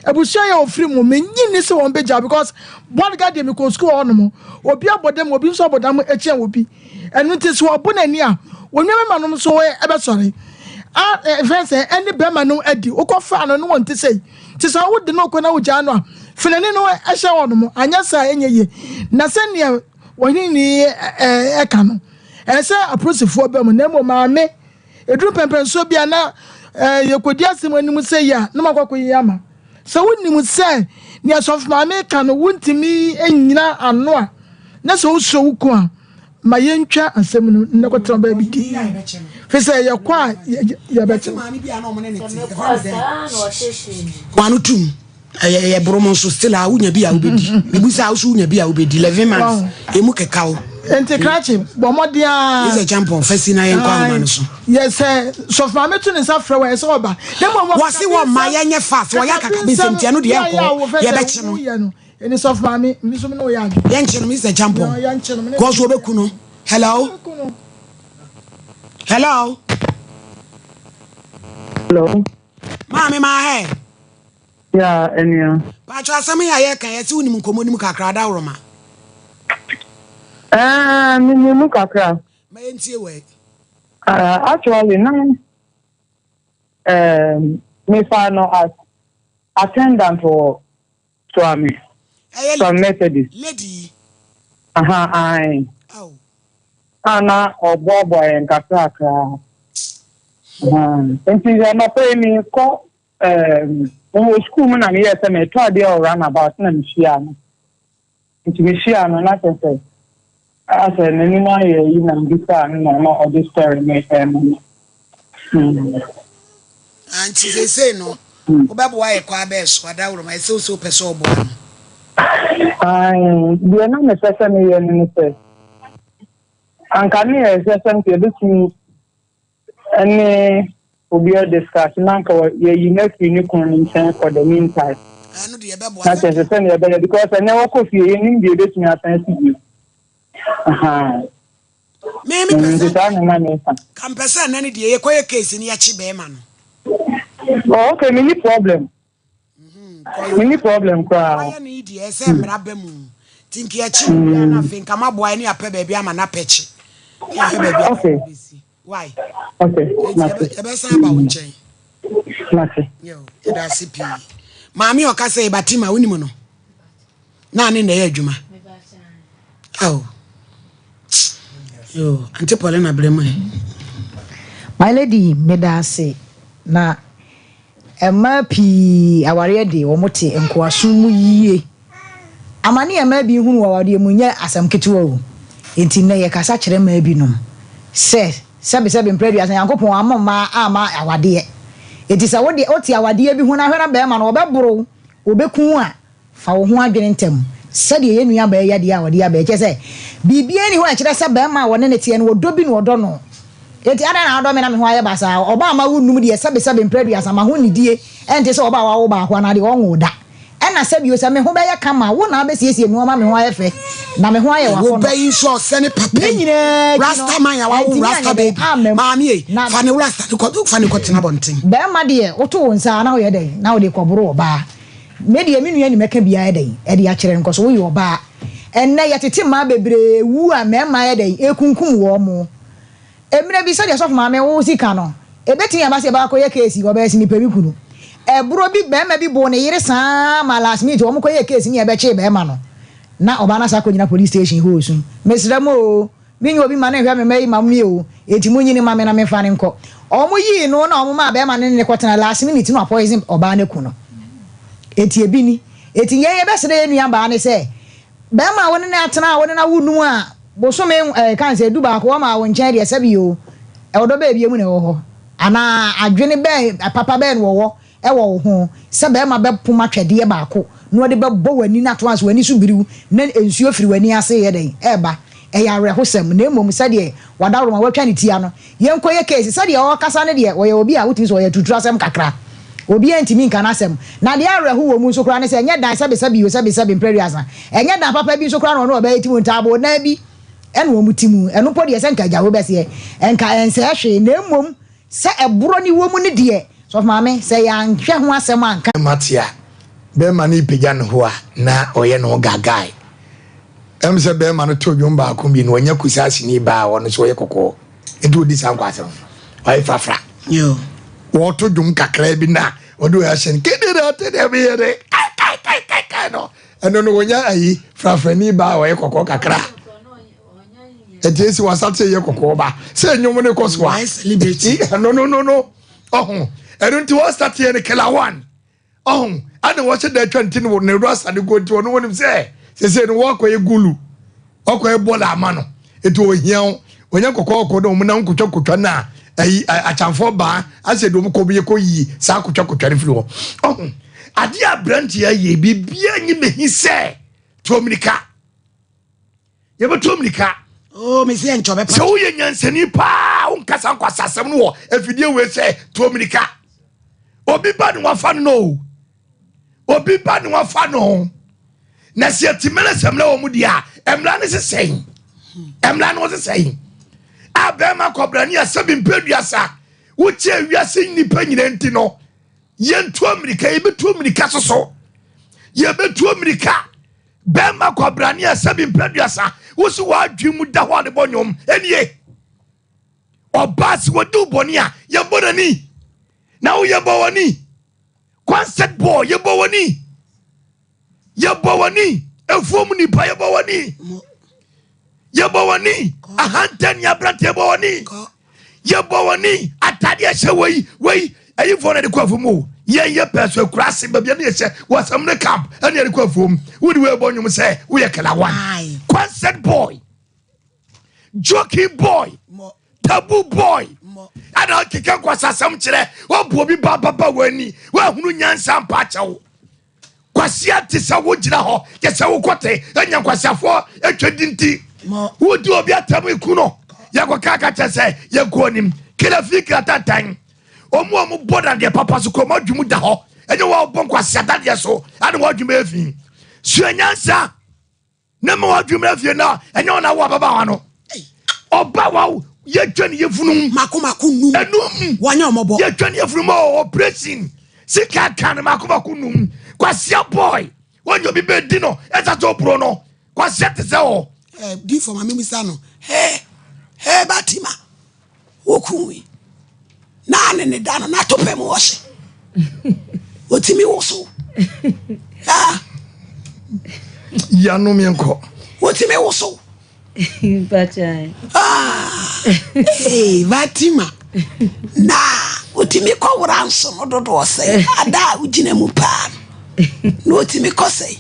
Abusua yi a ofiri mu, mennye nni sɛ wɔn bɛgyaa because bodyguard deɛ mekɔɔ sukuu wɔ hɔnom, obi abɔ dam, obi nso abɔ dam kyɛn obi. Ɛno nti sɛ wɔbo n'ani a, wɔn nuabarima nom nso bɛsɔre. A ɛfɛn sɛ ɛne bɛrima no adi, wokɔfaa no ne wɔn te sei. Nti sɛ wode no kɔ na wogyaa no a, fa n'ani no hyɛ hɔnom, anyɛ saa a ɛnyɛ yie. Na sɛdeɛ ɔhene ni ɛka no, ɛsɛ sɛ apolisifoɔ ba mu, na mmom maame Ɛduru mpɛnpɛnsoɔ bi a na yɛkɔdi asɛm anim sɛ yi a na makɔ akɔyi ama. Sɛ wonim sɛ nea sɔfo maame reka no wontumi nnyina ano a, na sɛ wosuro wo kun a, ma yɛntwa asɛm no na kɔtena baabi di. Fi sɛ yɛkɔ a yɛbɛkye. Wano tum. Ɛyɛ ɛyɛ boro mo nso still a wonya bi a wobɛdi. Mebu sɛ a wo so wonya bi a wobɛdi 11 months emu keka wo. Nti krakye bɔ mmɔden ara. Yɛ sɛ champon fa si na yɛnkɔ ahoma no so. Yɛ sɛ sɔfo maame to ne nsa frɛ wɔ ɛsɛ ɔba. Na mmom Wɔse wɔ mma yɛnyɛ fast wɔyɛ akakabensɛm nti ɛno deɛ ɛnkɔ yɛbɛkye no. Ɛni sɔfo maame mi nso mi ne wo yɛ adwene. Yɛnkye no Mr. Champon. Kɔɔ so wɔbɛku no. Hello. Hello. Hello. Maame maa hɛ. Yeah, enua. Paatwa asɛm yi a yɛka yɛse wonim nkɔmmɔ nim kakra adaworoma. Eh, menim mu kakra. Ma yɛntie wɔ Actually, na um, mefa no as attendant wɔ Suame. Suame Methodist. Lady yi. Aha, ae. Oh. A na ɔboaboa yɛn kakrakra. Aha. Nti anɔpa yi mekɔ um, mewɔ sukuu mu na meyɛɛ sɛ metɔ adeɛ wɔ runabout na mehyiaa no. Nti mehyiaa no na kyerɛ sɛ asɛ n'anim ayɛ yi na mebisaa no na na ɔde story no ɛma me. Hmm. Ah, nti seesei no wobɛboa yɛ kɔ abɛɛ so adaworoma ɛsɛ wo sɛ wopɛ sɛ ɔboa no. Ae, deɛ na mepɛ sɛ meyɛ no ne sɛ anka ne yɛ sɛ sɛ nka yɛbɛtumi ne obi adiscuss na anka yɛyi no afiri ne kunu no nkyɛn for the meantime. Ɛno deɛ ɛbɛboa Na kyerɛ sɛ sɛnea ɛbɛyɛ because ɛnɛ wɔkɔ fie yɛnim deɛ ɛbɛtumi asan asi bio. Ahaa. Me me pɛ Nti sɛ saa na na meka. ka mpɛ sɛ ɛnɛ no deɛ yɛkɔyɛ case no yɛkye bɛrima no. Oh, okay, menni problem. Menni problem koraa. Wayɛ no yi deɛ ɛsɛ mmara ba mu. Nti nka yɛkye no wie a na afei nka maboa yɛ ne yɛapɛ baabi ama no apɛkye. Ne yɛahwɛ baabi a Okay. bɛsi. Why? Okay, Nti mate. yɛbɛsan aba wo nkyɛn. Mate. Yo, yɛda ase pii. Maame a ɔka sɛ Batima wonim no? Na ne na ɛyɛ adwuma. Oh. Yo, Auntie Paulina brɛ mu ɛ. My lady, meda ase. Na mmaa pii awareɛ de wɔn te nkoasom mu yie. Amane a mmaa bi hunu wɔ awareɛ mu nyɛ asɛm ketewa o. Enti nnɛ yɛkasa kyerɛ mmaa binom sɛ, sɛbesɛbe mprɛ aduasa Nyankopɔn amma mmaa amma awadeɛ. Enti sɛ wode wote awadeɛ bi ho na hwɛ na barima no ɔbɛboro wo, ɔbɛku wo a, Fa wo ho adwene ntɛm, sɛdeɛ yɛn nuabaa yi adeɛ a ɔde aba yi kyerɛ sɛ biribiara nni hɔ a ɛkyerɛ sɛ barima a ɔne no teɛ no ɔdɔ bi na ɔdɔ no. Enti adɛn na wodɔ me na me ho ayɛ basaa? Ɔbaa a mawo nnum deɛ, sɛbesɛbe mprɛ aduasa, m'ahonnidie nte sɛ ɔbaa a wawo baako anaa deɛ ɔnwoo da. Ɛnna sɛbio sɛ me ho bɛyɛ kama a, wo na wobɛsiesie me ho ama me ho ayɛ fɛ, na me ho ayɛ Wo w'akɔnnɔ. ba yi nso a ɔsɛ ne papa Ne yi. nyinaa akyi no, Rasta man a wawo antumi rasta anyɛ dɛn baby. amma mu. Maame ei, Na. fa ne rasta no kɔ, fa no kɔtena abɔnten. Barima deɛ, woto wo nsa a, na woyɛ dɛn? Na wode rekɔboro ɔbaa. Me deɛ me nua ni mɛka biaa yɛ dɛn ɛde akyerɛ no nkɔso woyɛ ɔbaa ɛnnɛ yɛtete mmaa bebree wu a mmarima yɛ dɛn ɛkunkum wɔn mo mmerɛ bi sɛdeɛ sɔfo maame wo si ka no ɛbɛtumi aba sɛ yɛbɛakɔ yɛ case ɔbɛyɛ se mepɛ me kunu ɛborɔ bi barima bi boo ne yere saa ma last minute wɔn kɔ yɛ case ne yɛbɛkyee barima no na ɔbaa no asa akɔgyina police station hɔ resu mesrɛ mo oo Menyɛ obi ma no nhwɛ me mma yi ma me o, enti monyi no ma me na memfa no nkɔ. Wɔn yii no na wɔn maa bɛɛma no ne no kɔtena, last minute na wɔapoison ɔbaa no aku no. Enti ebi ni. Enti yɛn yɛbɛsrɛ yɛn nua baa no sɛ, bɛɛma a wo ne no atena a wo ne no awo num a bosome ɛɛ kan sɛ du baako wɔmaa wo nkyɛn deɛ sɛbi o, ɔdɔ bɛɛ bie mu na ɛwɔ hɔ? Anaa adwene bɛn papa bɛn na wɔwɔ wɔ wo ho sɛ barima bɛpom atwɛdeɛ baako na ɔde bɛbɔ w'ani na ato ase, w'ani so biriw na nsuo firi w'ani ase reyɛ dɛn? Reba. Ɛyɛ awerɛhosɛm. Na mmom sɛdeɛ wadaworoma watwa ne ti ano. Yɛnkɔyɛ case. Sɛdeɛ ɔrekasa no deɛ, ɔyɛ obi a wotumi sɛ ɔyɛ aturuturasɛm kakra. Obiara ntumi nka n'asɛm. Na deɛ awerɛho wɔ mu nso koraa ne sɛ, ɛnyɛ dan sɛbesɛbe o, sɛbesɛbe mprɛ aduasa. Ɛnyɛ dan papa bi nso koraa na ɔne ɔbaa yi te mu, ntaaboo dan bi na wɔn te mu. Ɛno mpo deɛ sɛ nka agya wobɛseɛ, nka ɛnsɛe hwee. Na mmom Sɛ ɛborɔ ne wɔ mu no deɛ, sɔfo maame, sɛ yɛanhwɛ ho asɛm anka. Mate a, bɛɛma no repagya ne ho a na ɔyɛ ne ho gagae. Ɛm sɛ bɛɛma no to dwom baako mmienu, wanya kusaaseni baa a ɔno nso ɔyɛ kɔkɔɔ, nti ɔdi saa nkwaasɛm no, ɔyɛ frafra. Wɔto dwom kakraa bi na ɔde ɔyɛ ahyɛ no kedere ate deɛ meyɛ de kai kai kai kai kai no, ɛno no wɔnya ayi frafrani baa a ɔyɛ kɔkɔɔ kakra. Ɛti esi wasate yɛ kɔkɔɔ ba sɛ nnwom no kɔ so a no no no no ɔho ɛno nti wɔsate yɛ no kela one ɔho ɛna wɔhyɛ da atwa nti no ne rasta no go nti ɔno wɔnim sɛ sese no wɔkɔyɛ gulu wɔkɔyɛ bɔɔla ama no nti ohia wo wɔnyɛ kɔkɔɔ kɔ na wɔn nam kotwa kotwa na ayi akyamfoɔ baa asɛ de wɔn kɔ bi yɛ kɔ yi saa kotwa kotwa no firi hɔ ɔho adeɛ aberanteɛ ayɛ biribiara nyi mehi sɛ tuo mirika. Yɛbɛtu mmirika. Oh, me se nkyɛ ɔbɛpa. Sɛ woyɛ nyansani paa wonkasa nkwasasɛm no wɔ afidie wei sɛ tuo mirika. Obi ba ne wafa no no obi ba ne wafa no na sɛ yɛte mmerɛ sɛ mmerɛ wɔ mu deɛ a mmara no sesɛn mmara no sesɛn a bɛrima kɔbrane a sɛbi mpɛ duasa wokyɛ wiase nnipa nyina nti no yɛntuo mmirika yɛbɛtuo mmirika soso yɛbɛtuo mmirika bɛrima kɔbrane a sɛbi mpɛ duasa wosi w'adwene mu da hɔ a ne bɔ nnwom ɛnie ɔbaa sɛ wɔdi wo bɔne a yɛbɔ n'ani na woyɛ bɔ w'ani concert ball yɛbɔ w'ani yɛbɔ w'ani efuom nipa yɛbɔ w'ani yɛbɔ w'ani ahantan ni aberante yɛbɔ w'ani yɛbɔ w'ani atadeɛ hyɛ wei wei ayifoɔ na de kɔ afuom o yɛn yɛ pɛ so akura ase baabi ɛne yɛhyɛ wɔsɛm ne camp ɛne yɛde kɔ afuom wode wei bɔ nnwom sɛ woyɛ kalawan concert boy joking boy taboo boy ɛna ɔkeka nkwasasɛm kyerɛ wabu obi ba baba w'ani wahunu nyansa mpa kyɛw kwasia te sɛ wogyina hɔ kyɛ sɛ wokɔte anya nkwasiafoɔ atwa di nti wodi obi atam iku no yɛkɔka ka kyɛ sɛ yɛnkɔ anim kila fi kila tantan ɔmu a ɔmo dadeɛ papa so kɔ ɔmo adwuma da hɔ ɛnyɛ wɔn bɔ nkwasia dadeɛ so ɛna wɔn adwuma yɛ fi sua nyansa ne ma wadwene mmerɛ fie na ɛnyɛ ɔna wo ababaawa no ɔba wa yɛtwa ne yɛfunum mako mako num enum wɔnyɛ ɔmɔbɔ yɛtwa ne yɛfunum o operation sika ka no mako mako num kwasia boy wɔnyɛ obi bɛdi no ɛsa sɛ ɔburo no kwasia te sɛ ɔ eh, di fɔ maame musa no hɛ hɛ batima wokui na ne ne da no na to pɛ mu ɔhye otimi woso ah yanom yɛnkɔ wotimi woso ah hey batima na otimi kɔ wora nso no dodoɔ sɛ ada a wogyina mu paa no na otimi kɔ sɛ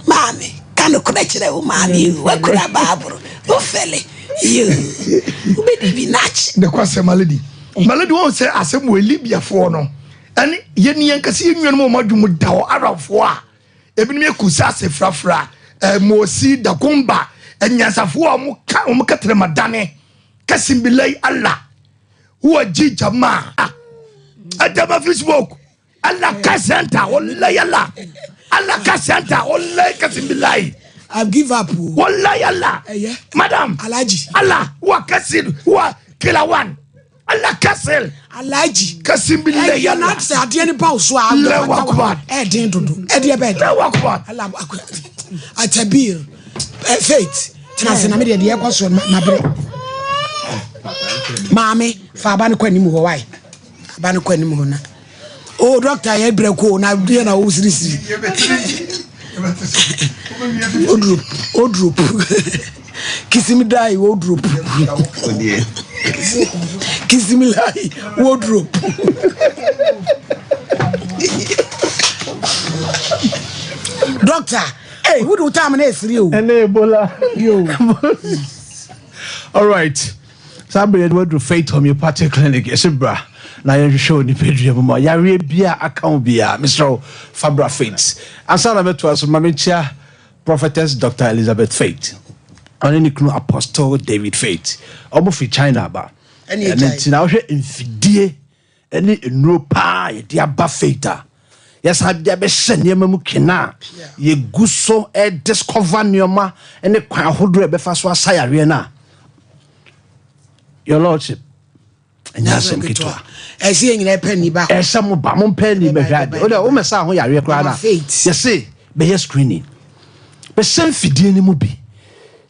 maame ka nokorɛ kyerɛ wo maame wakura baaboro wofɛle yoo wobɛdi bi nakye ne kɔ asɛm malady malady wɔn sɛ asɛm wɔ libiafoɔ no ɛne yɛn yɛn kɛse yɛn nuanom a wɔn adwuma da hɔ arabfoɔ a ebinom yɛ kusase frafra ɛmosi dakumba anyansafoɔ a wɔn ka wɔn kɛtɛrɛ ma dane kasimbilai allah huwa ji jamaa adama facebook allah kasanta wallahi allah allah kasanta wallahi kasimbilai I give up o. Wallahi Allah. Madam. Alhaji. Allah wa kasil wa kila one. Allah kasil. Alhaji. Kasim billahi Allah. Na sɛ adeɛ ne ba wo so a. Allahu akbar. Ɛden dodo. Ɛdeɛ bɛɛ. Allahu akbar. Allah akbar. Atabir. Faith. Tena ase na me deɛ deɛ ɛkɔ so mabrɛ. Maame fa aba no kɔ anim hɔ wae. Aba no kɔ anim hɔ na. Oh doctor yɛ brɛ ko na deɛ na wo sirisiri. Odrop odrop. Kisim die wardrobe. Kisim lie wardrobe. Doctor, hey, who do time na esiri o? Ɛnɛ Ebola. Yo. All right. Saa bere yɛde waduru Faith Homeopathic Clinic yɛsɛ bra na yɛnhwehwɛ wɔ nipadua mu ma yareɛ bia aka wo biara mesrɛ wo fa bra Faith. Ansa na mɛtoa so ma menkyia Prophetess Doctor Elizabeth Faith ɔne ne kunu Apostle David Faith ɔmo firi China aba ɛno nti na wohwɛ mfidie ne nnuro paa yɛde aba Faith a yɛsan de abɛhyɛ nneɛma mu kena a yɛgu so discover nneɛma ne kwan ahodoɔ a ɛbɛfa so asa yareɛ no a your lordship ɛnyɛ asɛm ketewa ɛsɛ yɛn nyinaa pɛ ni ba ɛsɛ mo ba mo mpɛ ni bɛhwɛ ade o de o mɛsa ho yareɛ koraa na yɛse bɛyɛ screening bɛhyɛ mfidie no mu bi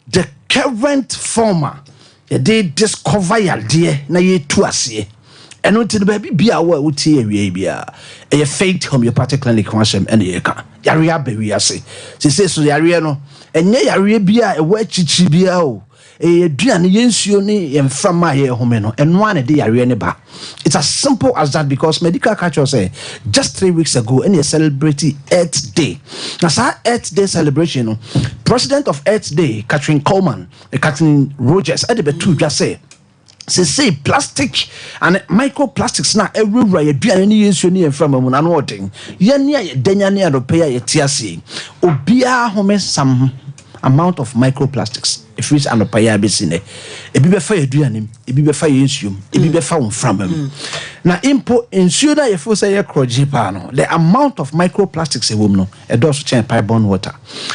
the current form a yɛde discover yadeɛ na yɛtu aseɛ ɛno nti no baabi bia wɔ a wotie awie yi biara ɛyɛ Faith Homeopathic Clinic ho asɛm ɛna yɛka yareɛ aba wiase sese so yareɛ no ɛnyɛ yareɛ bi a ɛwɔ akyirikyiri biara o Ɛyɛ yɛn aduane, yɛn nsuo ne yɛn mframa a yɛhome no, ɛno ara na ɛde yareɛ no ba. It's as simple as that because medical ka kyerɛ sɛ just 3 weeks ago ɛna yɛ celebrate Earth Day. Na saa Earth Day celebration no, President of Earth Day, Catherine Coleman, eh, Catherine Rogers ɛde bɛto dwa sɛ sesei plastic and microplastics na ɛwurawura yɛn aduane ne yɛn nsuo ne yɛn mframa mu no ano ɔden. Yɛn a yɛda nya ne anɔpɛ yi a yɛte ase yi, obiara home some amount of microplastics. Ɛfiri sɛ anɔpa yi ara bɛsi nnɛ, ebi bɛfa yɛn aduane mu, ebi bɛfa yɛn nsuo mu, ebi bɛfa wo mframa mu. Na mpo nsuo no a yɛfeel sɛ ɛyɛ korɔgyee paa no, the amount of microplastics ɛwɔ mu no, ɛdɔɔso kyɛn pipe-borne water.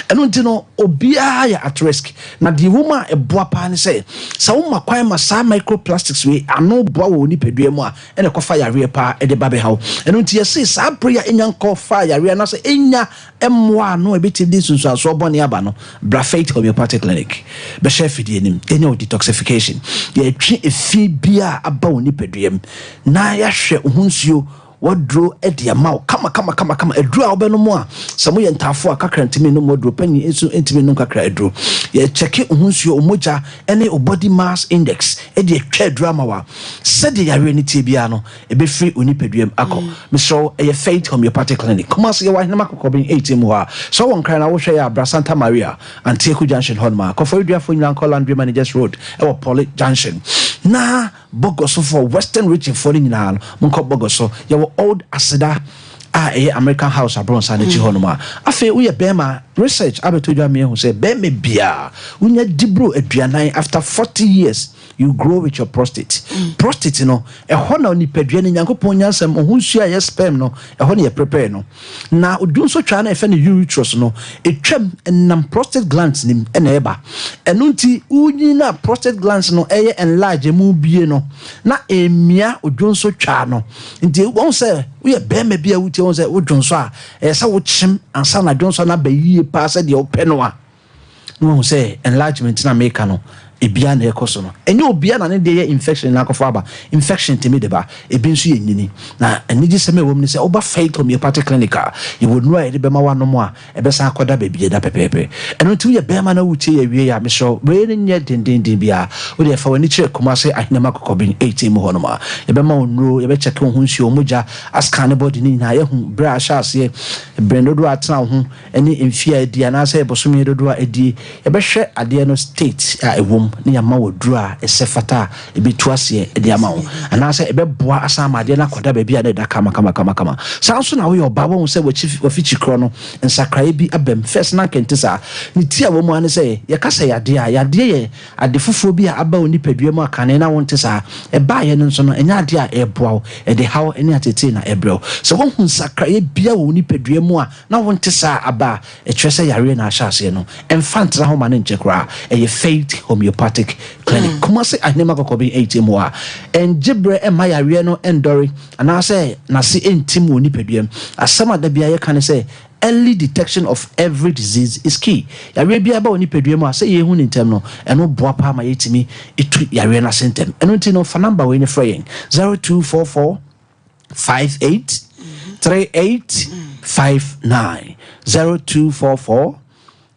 Ɛno nti no, obiara yɛ at risk. Na deɛ ɛwɔ mu a ɛboa paa ne sɛ, sɛ woma kwan ma saa microplastics wei ano boa wɔ wo nipadua mu a, ɛna ɛkɔfa yareɛ paa de ba bɛha wo. Ɛno nti yɛse saa bere yi a ɛnya nkɔfaa yareɛ anaasɛ ɛnya mmoa ano a ɛbɛtumi de nsunsuansoɔ bɔne aba no, bra Faith Homeopathic Clinic bɛhyɛ afidie no mu, yɛnyɛ wo detoxification, yɛtwe efi biara a aba wo nipadua mu na yɛahwɛ wo ho nsuo waduro de ama wo kama kama kama kama. Aduro a wobɛnom a, sɛ moyɛ ntaafo a kakra ntumi nnom aduro, panyin nso ntumi nnom kakra aduro. Yɛkyɛke wo ho nsuo, wo mogya ne wo body mass index de atwa aduro ama wo a, sɛdeɛ yareɛ no teɛ biara no, ɛbɛfiri wo nipadua mu akɔ. Mesrɛ wo, ɛyɛ Faith Homeopathic Clinic. Kumasi, yɛwɔ Ahenema Kɔkɔben 18 mu hɔ a. Sɛ wowɔ Nkran na wohwɛ yɛ a, bra Santa Maria, Antieku Junction hɔnom a. Kɔfɔreduafoɔ nyinaa nkɔ Landry Managers Road wɔ Poly Junction. Na Bɔgɔsofoɔ, Western Region foɔ no nyinaa no, monkɔ Bɔgɔso. Yɛwɔ Old Aseda a ɛyɛ American House abrɔnsan no akyi hɔnom a. Afei woyɛ bɛrima, research abɛtɔ dwa ama yɛahu sɛ bɛrima biara, wonya dibro aduanan after 40 years, you grow with your prostate. Prostate no, ɛhɔ na nipadua no, Nyankopɔn nyansam, ɔho nsuo a ɛyɛ sperm no, ɛhɔ na yɛprepare no. Na odwonsotwaa no a yɛfrɛ no uretrus no, ɛtwam nam prostate glands no mu na ɛba. Ɛno nti, wonyin a prostate glands no ɛyɛ enlarge, ɛmu bue no, na ɛmia odwonsotwaa no. Nti wɔn sɛ woyɛ bɛrima bi a wotie wɔn sɛ wodwonsɔ a, ɛyɛ sɛ wokyem ansa na dwonsɔ no aba yie paa sɛdeɛ wopɛ no a. na wahu sɛ enlargement no a meka no, ebiara na ɛkɔ so no. Ɛnyɛ obiara na ne deɛ yɛ infection na akɔfa aba. Infection tumi de ba, ebi nso yɛ nyini. Na anigyesɛm a ɛwɔ mu ne sɛ, woba Faith Homeopathic Clinic a, yɛwɔ nnuro a yɛde bɛma woanom a, ɛbɛsan akɔda baabi a ɛda pɛpɛɛpɛ. Ɛno nti woyɛ barima na woretie yɛn awiei a, mesrɛ wo, wei no nyɛ dendeenden biara. Wo deɛ fa w'ani kyerɛ Kumasi Ahenema Kɔkɔben 18 mu hɔnom a, yɛbɛma wo nnuro, yɛbɛkyɛke wo ho nsuo, wo mogya, ascanne body no nyinaa, yɛahu berɛ a ahyɛ aseɛ, berɛ dodoɔ a atena wo ho, ne mfeɛ a adi anaasɛ bosome dodoɔ a adie, yɛbɛhwɛ adeɛ no state a ɛwɔ mu na yɛama wo aduro a ɛsɛ fata a ɛbɛtu aseɛ de ama wo anaasɛ ɛbɛboa asan ama adeɛ no akɔda baabi a na ɛda kama kama kama kama. Saa nso na woyɛ ɔbaa woahu sɛ w'akyi w'afikyi korɔ no nsakraeɛ bi aba mu. First na anka ɛnte saa. Ne ti a ɛwɔ mu ara ne sɛ yɛka sɛ yadeɛ a, yadeɛ yɛ ade foforɔ bi a aba wo nipadua mu a kane na wonte saa. Ɛbaeɛ no nso no, ɛnyɛ adeɛ a ɛreboa wo, ɛde haw ne ateetee na ɛbrɛ wo. Sɛ woahu nsakraeɛ biara wɔ wo nipadua mu a na wonte saa aba a, ɛkyerɛ sɛ yareɛ na ahyɛ aseɛ no. Ɛmfa ntena hɔ ma no nkyɛ koraa. Ɛyɛ Faith Homeopathic Clinic, Kumasi Ahenema Kɔkɔben 8 mu a. Ɛngye berɛ mma yareɛ no ndɔre anaasɛ n'ase ntim wɔ nipadua mu. Asɛm a da biara yɛka ne sɛ, Early detection of every disease is key. Yareɛ biara ba wɔ nipadua mu a, sɛ yɛhu no ntɛm no, ɛno boa paa ma yɛtumi tu yareɛ no ase ntɛm. Ɛno nti no, fa number wei no frɛ yɛn, 0244 58 38 59 0244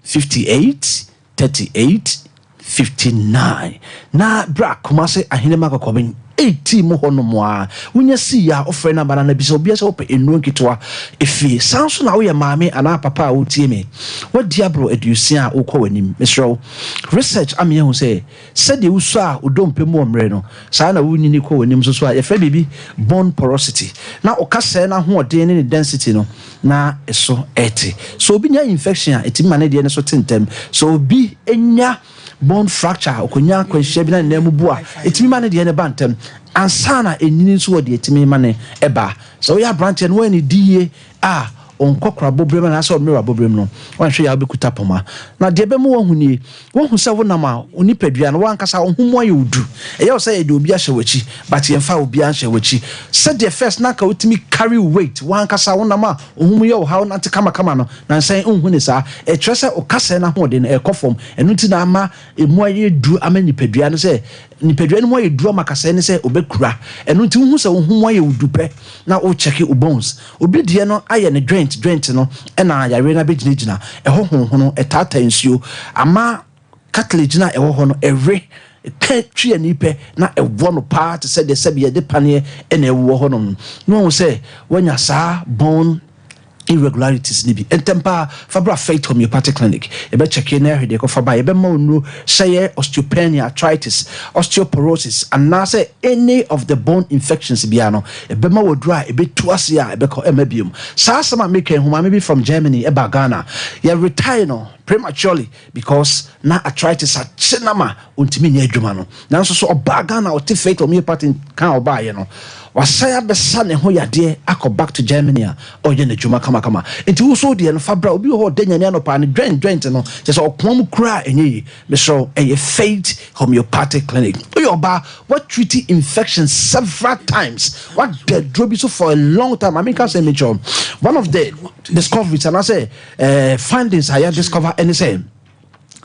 58 38 59 na bra Kumase Ahenema Kɔkɔben 18 mu hɔ nom a wonya sii a wofrɛ no abana na bisa obia sɛ wopɛ nnuro nketewa efie. Saa nso na woyɛ maame anaa papa a wotie me, woadi aboro aduosia a wokɔ w'anim, mesrɛ wo research ama yɛahu sɛ Sɛdeɛ wosua a wo dompe mu wɔ mmerɛ no, saa ara na wonyini kɔ w'anim nso so a, yɛfrɛ biribi bone porosity. Na wo kasɛɛ no ahoɔden ne ne density no, na ɛso rete. Sɛ obi nya infection a, ɛtumi ma ne deɛ no so te ntɛm. Sɛ obi nya bone fracture a, ɔkɔnya akwanhyia bi na ne nan mu bu a, ɛtumi ma ne deɛ no ba ntɛm. Ansa na ɛnyini nso wɔ deɛ ɛtumi ma no ba. Sɛ woyɛ aberanteɛ na woannidi yie a, wo nkɔkorabɔberem anaasɛ wo mmerewabɔberem no, woanhwɛ yie a wobɛkuta poma. Na deɛ ɛbɛma woahu nie, woahu sɛ wonam a, wo nipadua no, wo ankasa wo ho mu ayɛ wo du. Ɛyɛ wo sɛ yɛde obi ahyɛ w'akyi, but yɛmfa obiara nhyɛ w'akyi. Sɛdeɛ first na anka wotumi carry weight, wo ankasa wonam a wo ho mu yɛ wo ha, wonante kamakama no, nansa yi wonhu no saa. Ɛkyerɛ sɛ wo kasɛɛ no ahoɔden no, ɛrekɔ fam. Ɛno nti na ama ɛmu ayɛ duru ama nipadua no sɛ, nipadua no mu ayɛ duru ama kasɛɛ no sɛ ɔbɛkura. Ɛno nti wohu sɛ wo ho mu ayɛ wo du pɛ, na wo check wo bones. Obi deɛ no ayɛ no joint joint no na yareɛ no abɛgyinagyina ɛhɔ honhono, ɛtaataa nsuo ama cartilage no a ɛwɔ hɔ no ɛwe, ɛka twi ani pɛ na ɛwɔ no paa te sɛ deɛ sɛbi yɛde paneɛ na ɛwowɔ hɔ nom no. Na wahu sɛ wanya saa bone Irregularities no bi. Ntɛm pa ara, fa bra Faith Homeopathic Clinic. Yɛbɛkyɛke na yɛahwɛ deɛ ɛkɔfa baeɛ. Yɛbɛma wo nnuro sɛ ɛyɛ osteopenia, arthritis, osteoporosis, anaasɛ any of the bone infections biara no, yɛbɛma wo aduro a ɛbɛtu aseɛ a ɛbɛkɔ ɛmma biom. Saa asɛm a meka yi ho, maame bi from Germany baa Ghana. Yɛ retire no prematurely because na arthritis akye no ama ɔntumi nyɛ adwuma no. Nanso so ɔbaa Ghana a ɔte Faith Homeopathy nka a ɔbaeɛ no, wasan abɛsa ne ho yadeɛ akɔ back to Germany a ɔreyɛ n'adwuma kamakama. Nti wo nso wo deɛ no fa bra. Obi wɔ hɔ a ɔda nyane anɔpa a ne joint joint no kyerɛ sɛ ɔkoa mu koraa a ɛnyɛ yie. Mesrɛ wo, ɛyɛ Faith Homeopathic Clinic. Woyɛ ɔbaa, woatreati infection several times, woada aduro bi so for a long time. Ma menka asɛm bi nkyerɛ wo. One of the discoveries anaasɛ eh, findings a yɛadiscover ɛne sɛ,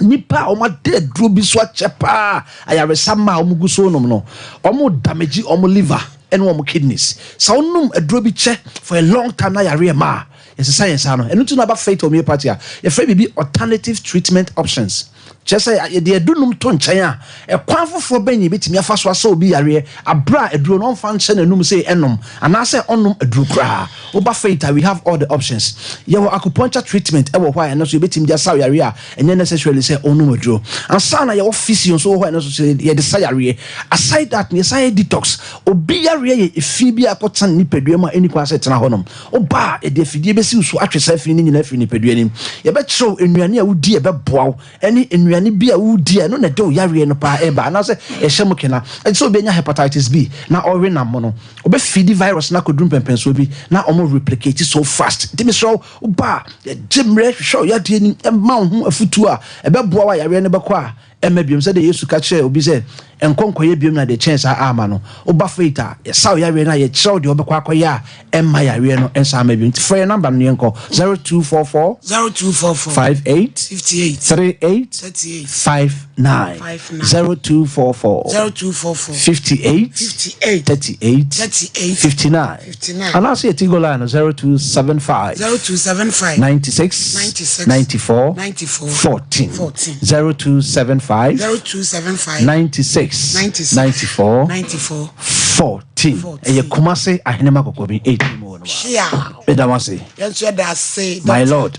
Nnipa a wɔada aduro bi so akyɛ paa ayaresa ma a wɔgu so nom no, wɔn damage wɔn liver ne wɔn kidneys. Sɛ wonom aduro bi kyɛ for a long time na yareɛ ma a, yɛsesa yɛn saa no. Ɛno nti na aba Faith Homeopathy a yɛfrɛ biribi alternative treatment options. Kyerɛ sɛ yɛde adunom to nkyɛn a, ɛkwan foforɔ bɛn na yɛbɛtumi afa so asa obi yareɛ aberɛ a aduro no ɔmfa nhyɛ n'anum sɛ ɛnom anaasɛ ɔnnom aduro koraa. Woba Faith a, we have all the options. Yɛwɔ acupuncture treatment wɔ hɔ a ɛno nso yɛbɛtumi de asa wo yareɛ a ɛnyɛ necessarily sɛ wonom aduro. Ansa na yɛwɔ physio nso wɔ hɔ a ɛno nso so yɛde sa yareɛ. Aside that no yɛsan yɛ detox. Obi yareɛ yɛ efi bi a ɛkɔtena ne nipadua mu a ɛnni kwan sɛ ɛtena hɔnom. Woba a, yɛde afidie bɛsi wo so atwe saa fi no nyinaa afiri nipadua no mu. Yɛbɛkyerɛ wo nnuane a wodi a ɛbɛboa wo ɛne nnuane bi a wodi a ɛno na ɛde wo yareɛ no paa ɛba anaasɛ ɛhyɛ mu kena. Ɛte sɛ obi anya hepatitis B na ɔwe nam no, ɔbɛfeedi virus no akɔduru mpɛmpɛnsoɔ bi na wɔn replicate so fast. Nti mesrɛ wo, woba a, yɛgye mmerɛ hwehwɛ wo yadeɛ nim, ɛma wo ho afutuo a ɛbɛboa wo a yareɛ no bɛkɔ a ɛmma biom. Sɛdeɛ Yesu ka kyerɛɛ obi sɛ, Nkɔ nkɔyɛ biom na deɛ ɛkyɛn saa amma no. Woba faith a, yɛsa wo yareɛ no a, yɛkyerɛ wo deɛ wobɛkɔ akɔyɛ a ɛmma yareɛ no nsan mma bio. Nti frɛ yɛn number no na yɛnkɔ, 0244 0244 58 58 38 38 59 59 0244 0244 58 58 38 38 59 59 anaasɛ yɛ Tigo line no 0275 0275 96 96 94 94 14 14 0275 0275 96 96 94 94 14 ɛyɛ Kumase Ahenema Kɔkɔbi 18 mu wɔ no Hyia. meda mo ase. Yɛn nso yɛda ase. My lord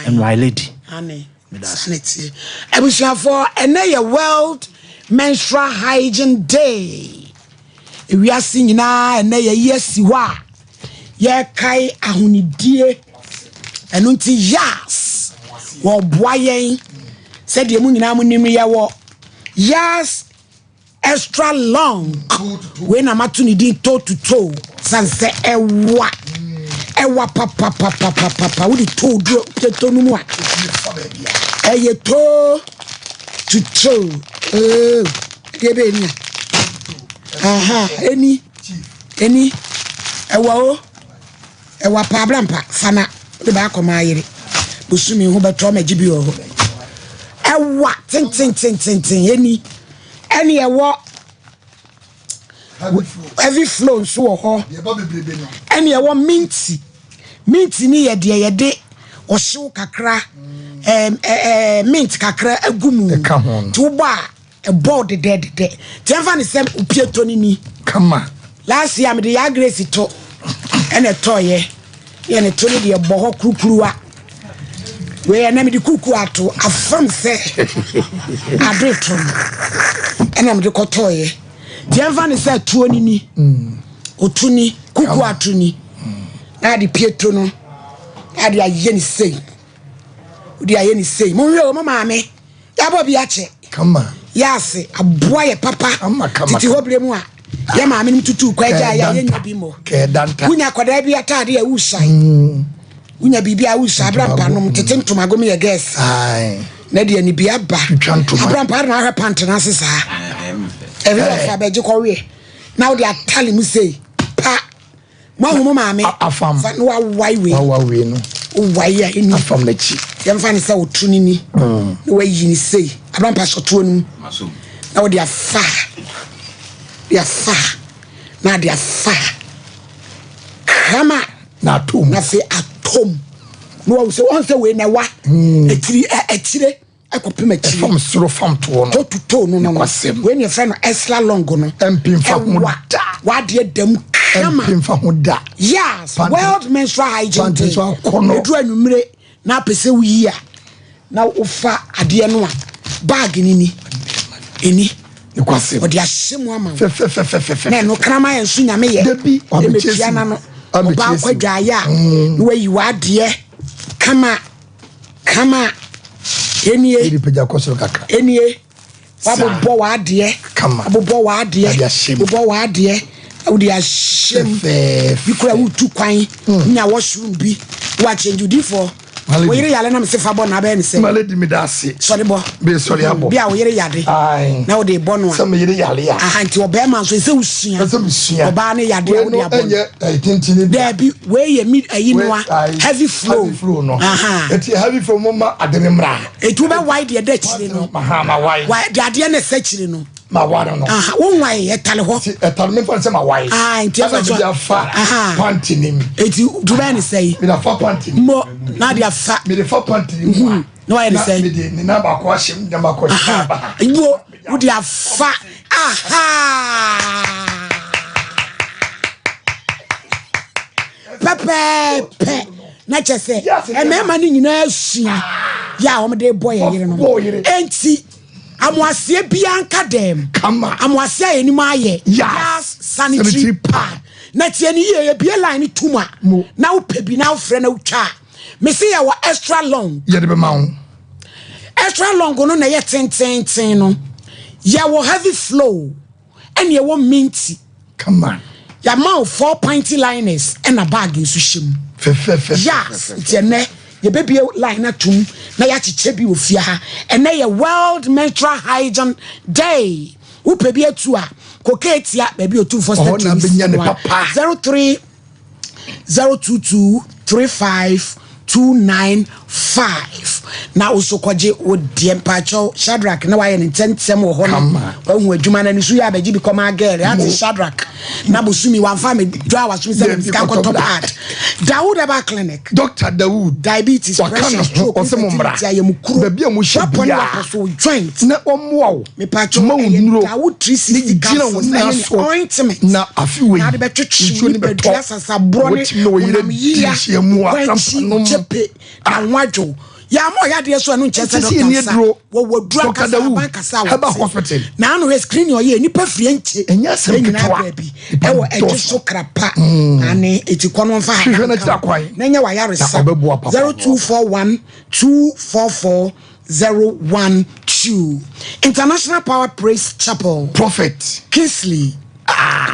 and my lady. Ane. Saa na ɛteɛ. Abusuafoɔ, ɛnɛ yɛ World Menstrual Hygiene Day. Ewiase nyinaa ɛnɛ yɛyi asi hɔ a yɛrekae ahonidie. Ɛno nti YAS wɔboa yɛn sɛdeɛ mo nyinaa mo nim no yɛwɔ YAS Extra long wei na mato ne din toe to toe san sɛ ɛwa ɛwa papapapapapa wode toe duro to no mu a ɛyɛ toe to toe ee deɛ bɛyɛ ni a aha ɛni ɛni ɛwa o ɛwa paa abrampa fana wode baakɔ maa yere bosome ho bɛtɔ ma gye bi wɔ hɔ ɛwa tententententen ɛni Ɛne ɛwɔ heavy flow nso wɔ hɔ. Ɛne ɛwɔ minti. Minti ni yɛ deɛ yɛde ɔhyew kakra ɛɛ ɛɛ mint kakra agu mu. Nti wobɔ a ɛbɔ dedɛdedɛ. Nti ɛmfa ne sɛ opie tɔ ne ni. Kama. Last year mede yaa grace to ɛna ɛtɔɔyɛ. Yɛ ne to no deɛ bɔ hɔ kurukuruwa. Wei ɛnɛ mede kuku ato afam sɛ ade to no ɛna mede kɔtɔɔyɛ. Nti ɛmfa ne sɛ tuo no ni, otu ni, kuku ato ni, na ade pie to no, na ade ayɛ ne sei. Wode ayɛ ne sei. Monhwɛ o, mo maame. Yɛabɔ bi akyɛ. Kama. Yɛase aboa yɛ papa. Kama kama. Tete hɔ berɛ mu a yɛ maame nom tutu kwa gya yɛ yɛnya bi mmɔ. Kɛɛdanta. Wonya akwadaa bi ataade a wosae. Wonya biribi a wosae abrampa nom tete ntomago mu yɛ gɛs. Na deɛ ne bi aba. Twitwa ntoma. Abrampa na ahwɛ pant no ase saa. Ɛhwɛ ɔfa bɛgye kɔweɛ. Na wode atale mu sei. Pa. Moahu mo maame. Afam. Fa na wawae wei. Wawa wei no. Wowae a ɛni. Afam n'akyi. Yɛmfa ne sɛ woto no ni. Na wayi ne sei. Abrampa sɔ toɔ no mu. Na wode afa. De afa. Na ade afa. Kama. Na atom. Na afei atom. Na wahu sɛ wɔn sɛ wei na ɛwa. Etiri akyire. Ɛkɔpem akyire. Ɛfam soro fam toɔ no. Toe to toe no no no. Nokwasɛm. Wei na yɛfrɛ no extra long no. Ɛmpi nfa ho Ɛwa. da. W'adeɛ da mu kama. Ɛmpi nfa ho da. Yes, Panty- World Menstrual Hygiene Panty Day. nso akɔnɔ. Ɛduru anwummere na apɛ sɛ woyi a, na wofa adeɛ no a, bag no ni. Ɛni. Nokwasɛm. Ɔde ahyɛ mu ama wo. Fɛfɛfɛfɛfɛ. Na ɛno kraman yɛ nso nyame yɛ. Dabi, wabɛkyɛ Ɛmɛtua si. n'ano. Wabɛkyɛ Ɔbaa si. kɔ adwaeɛ a, na wayi w'adeɛ kama. Kama. Enie. Yɛde pagya kɔ soro kakra. Enie. Wabobɔ w'adeɛ. Kama. Abobɔ w'adeɛ. Wode ahyɛ mu. Bobɔ w'adeɛ. Wode ahyɛ mu. Fɛfɛɛfɛ. Bi kura wotu kwan. Nya washroom bi. Wakyɛnji odiifoɔ. Malady. Wo yere yare na mese fa bɔ na abɛyɛ ne sɛ. Malady me da ase. Sɔre bɔ. Be sɔre abɔ. Bi a wo yere yade. Aye. Na wode bɔ no a. Sɛ me yere yare a. Aha nti ɔbɛrima nso ɛsɛ wosua. Ɛsɛ mesua. Ɔbaa ne yade a wode abɔ no. Wei no ɛnyɛ ɛyɛ tentene bi. Daabi wei yɛ mi ayi Wei, no a aye, heavy flow. Heavy flow no. Aha. Eti heavy flow mo ma ade ne mmra. Eti wobɛ wae deɛ ɛda akyire no. Maha ma wae. Wae deɛ adeɛ na ɛsɛ akyire no. Ma ware no. Aha wo nwae ɛtale hɔ. Ti ɛtale mi fa sɛ ma wae. Ah nti ɛfɛ Ɛna so. mi de afa Aha. panty ne mu. Eti du bɛyɛ ne sɛ. Mi de afa panty ne mu. Mo na de afa. Mi de fa panty ne mu a. Na wayɛ ne Na sɛ. mi de ne nan baako ahyɛ mu, ne nan baako ahyɛ mu. Aha. Wo wo de afa. Aha. Pɛpɛɛpɛ na kyɛ sɛ mmarima no nyinaa sua yɛ a wɔde bɔ yɛn yere no. Enti amoaseɛ biara nka dɛm. Kama. Amoaseɛ a yɛnim ayɛ. Yes. Sanitary Sanitary pad. Na tie ne yie yɛbie line no tum a. Mo. Na wopɛ bi na wofrɛ na wotwa a. Mese yɛwɔ extra long. Yɛde bɛma wo. Extra long no na ɛyɛ tententen no. Yɛwɔ heavy flow ɛne ɛwɔ minty. Kama. Yɛama wo four panty liners ɛna bag nso hyɛ mu. Fɛfɛɛfɛ. Yes, nti ɛnɛ yɛbɛbie line no atom na yɛakyekyɛ bi wɔ fie ha. Ɛnɛ yɛ World Menstrual Hygiene Day. Wopɛ bi atu a, kɔka etia baabi a otumfoɔ Ɔhɔ na statue bɛnya ne no a. papa. 03 022 35 295 na wo so kɔgye wo deɛ mpakyɛw Shadrack na wayɛ ne ntɛntɛm wɔ hɔ no Kama. wahu adwuma no ani so yɛ abɛgye bi kɔma girl ate Shadrack na bosumi wamfa me dwa wasom sɛ Yɛ sika bi nkɔtɔ kɔtɔ pad Dawood Herbal Clinic Dr. Dawood. diabetes Waka pressure ne ho, stroke ɔsɛ mo mmra. infertility ayamukuro Baabi a mo hyɛ wapɔ ne biara. wapɔ so joint Na ɔmmoa wo. mepatwo Ma wo ɛyɛ nnuro. Dawood 360 Ne gyina wo capsules nan ɛne ne so. ointment Na afe wei, na ade bɛtwetwe nsuo wo ne bɛtɔ. nipadua sasaborɔ ne Wɔtumi na wɔyere honam di yia nhyiamu a, kwan na akyi mpanom. gyepe na ho adwo yɛama ɔyɛ adeɛ so ɛno nkyɛ sɛ Nti sɛ dɔkta yɛnni nsa aduro. wɔwɔ duro Dr. ankasa Dawood, aban kasa a Herbal wɔte Hospital. na ano hwɛ screen ɔyɛ nipa firi nkyɛ Ɛnyɛ asɛm Yɛn nyinaa ketewa. baabi Nipa ɛwɔ ɛgye dɔɔso. so krapa ane eti kɔ no mfa Hwehwɛ ha n'akyiri akwan. na nyɛ wayaresa Na ɔbɛboa papa. 0241 244 012 International Power Praise Chapel Prophet. Kingsley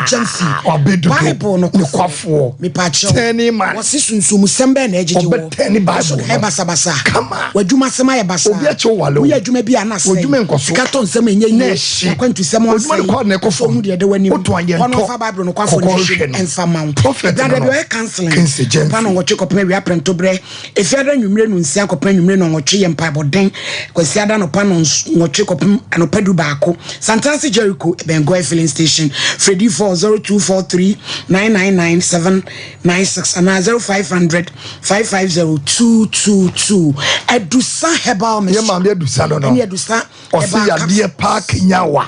Gyamfi Wabedodo. Bible no Nokwafoɔ. mepakyɛw Turning man. wɔse sunsumsɛm bɛɛ na ɛgyegye wɔ Ɔbɛtɛne Bible no. ɛ basabasa Kama. w'adwuma asɛm ayɛ basa Obi akyɛ wo wale o. woyɛ adwuma bi a na asɛe W'adwuma nkɔ so. sika tɔ nsɛm ɛnyɛ Na yie ɛhye. akwantusɛm W'adwuma no kɔ a na ɛkɔ fam. ɔhu deɛ ɛda w'anim Wotɔn adeɛ Kɔ no ntɔ. ɔfa Bible no kɔ afɔ Kɔkɔɔ ne hwɛ no. ɛmfa ma wo Prophet Ɛberɛ no da bi no. ɔyɛ counseling Kingsley Gyamfi. pa no nwɔtwe kɔpem awia prɛntoberɛ efiada nwummerɛ no nsia kɔpem anwummerɛ no nwɔtwe yɛ mpaebɔden kwasiada anɔpa no nwɔtwe kɔpem anɔpa du baako Santase Jericho Bengoy filling station Fredi 4 0243 999 796 anaa 0500 550 222 Adusa Herbal Yɛ Mixture maame Adusa no no. ɛne Adusa Ɔse Herbal yadeɛ paa kenya wa.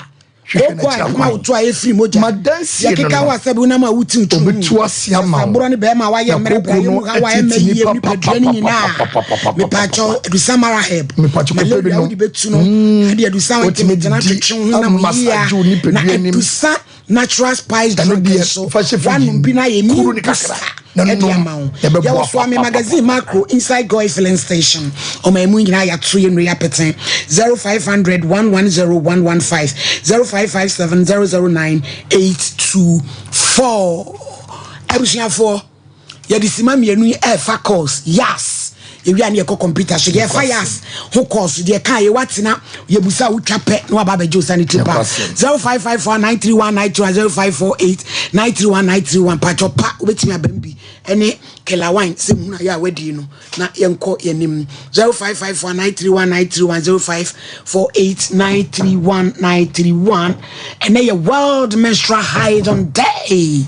Hwehwɛ Koko a n'akyiri ɛkoma akwan. woto a ɛfiri mogya. Madansie no Yɛkeka no. wo asɛ bi wonam a wotiw tu. Obetu ase ama wo. Saborɔ ne bɛrima a wayɛ Na mmerɛ koko bra yɛ no mu ha wayɛ atete mɛ yie nipa nipadua no nyinaa. papapapapapapapapapa. Mepaakyɛw adusa mara herb. Mepaakyɛw kɔpɛ bi Malaria nom. wode bɛtu no. Ade adusa Wotumi wotumi tena di twetwe wo honam ama yie a. massage wo nipadua Na anim. adusa natural spice Ɛno drink deɛ, nso. fa hyɛ fridge Wanom mu. bi na ayɛ Kuru immune ne kakra. booster. Na Ɛde nom. ama wo. Ɛbɛboa Yɛwɔ Soame papapapa. Magazine Macro inside Goy filling station. Ɔman mu nyinaa yɛato yɛ nnuro yi apete. 0500 110 115 0557 009 824. Abusuafoɔ, yɛde sima mmienu yi ɛɛfa course yas yɛwia ne yɛkɔ computer so yɛfa yas ho course deɛ ka yɛ watena yɛbusa wotwa pɛ na waba abɛgye wo sanitary pad 0554 931 931 0548 931 931 patwɔ pa wobɛtumi abam bi ɛne kela wine sɛ muhunu ayɛ a wadie no na yɛnkɔ yɛnim 0554 931 931 0548 931 931 ɛnɛ yɛ World Menstrual Hygiene Day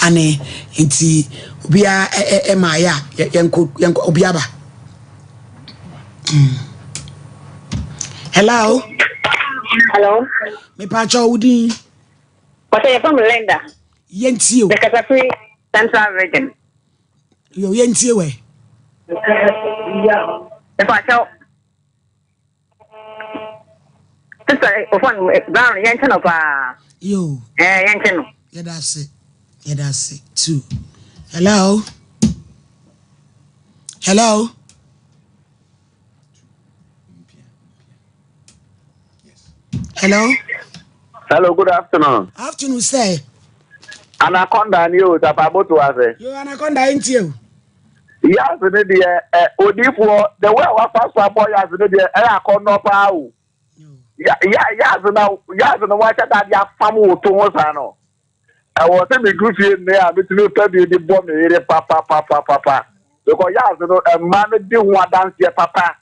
ane nti obiara ɛma ayɛ a yɛnkɔ yɛnkɔ obiara ba. Hello. Hello. Mepaakyɛw wo din. Wɔsɛ yɛfrɛ me Linda. Yɛntie o. Mekasa firi Central Region. Yo, yɛntie wɛ. Mepaakyɛw. Sista ofan Brown yɛnkyɛ no paa. Yo. Ɛɛ yɛnkyɛ no. Yɛda ase. Yɛda ase. Two. Hello. Hello. Hello. Hello, good afternoon. Afternoon, sir. Anaconda ni o, tapa boto ase. Yo, Anaconda ntie o. Yas ne deɛ ɛ odiifoɔ the way a wafa so abɔ yas ne deɛ ɛyɛ akɔnnɔ paa o. Ya ya yas na yas na wahyɛ da de afam wo to ho saa no. Ɛwɔ sɛ meduru fie nnɛ a metumi pɛ bi de bɔ me yere papapapapa because yas no mmaa no di ho adanseɛ papa.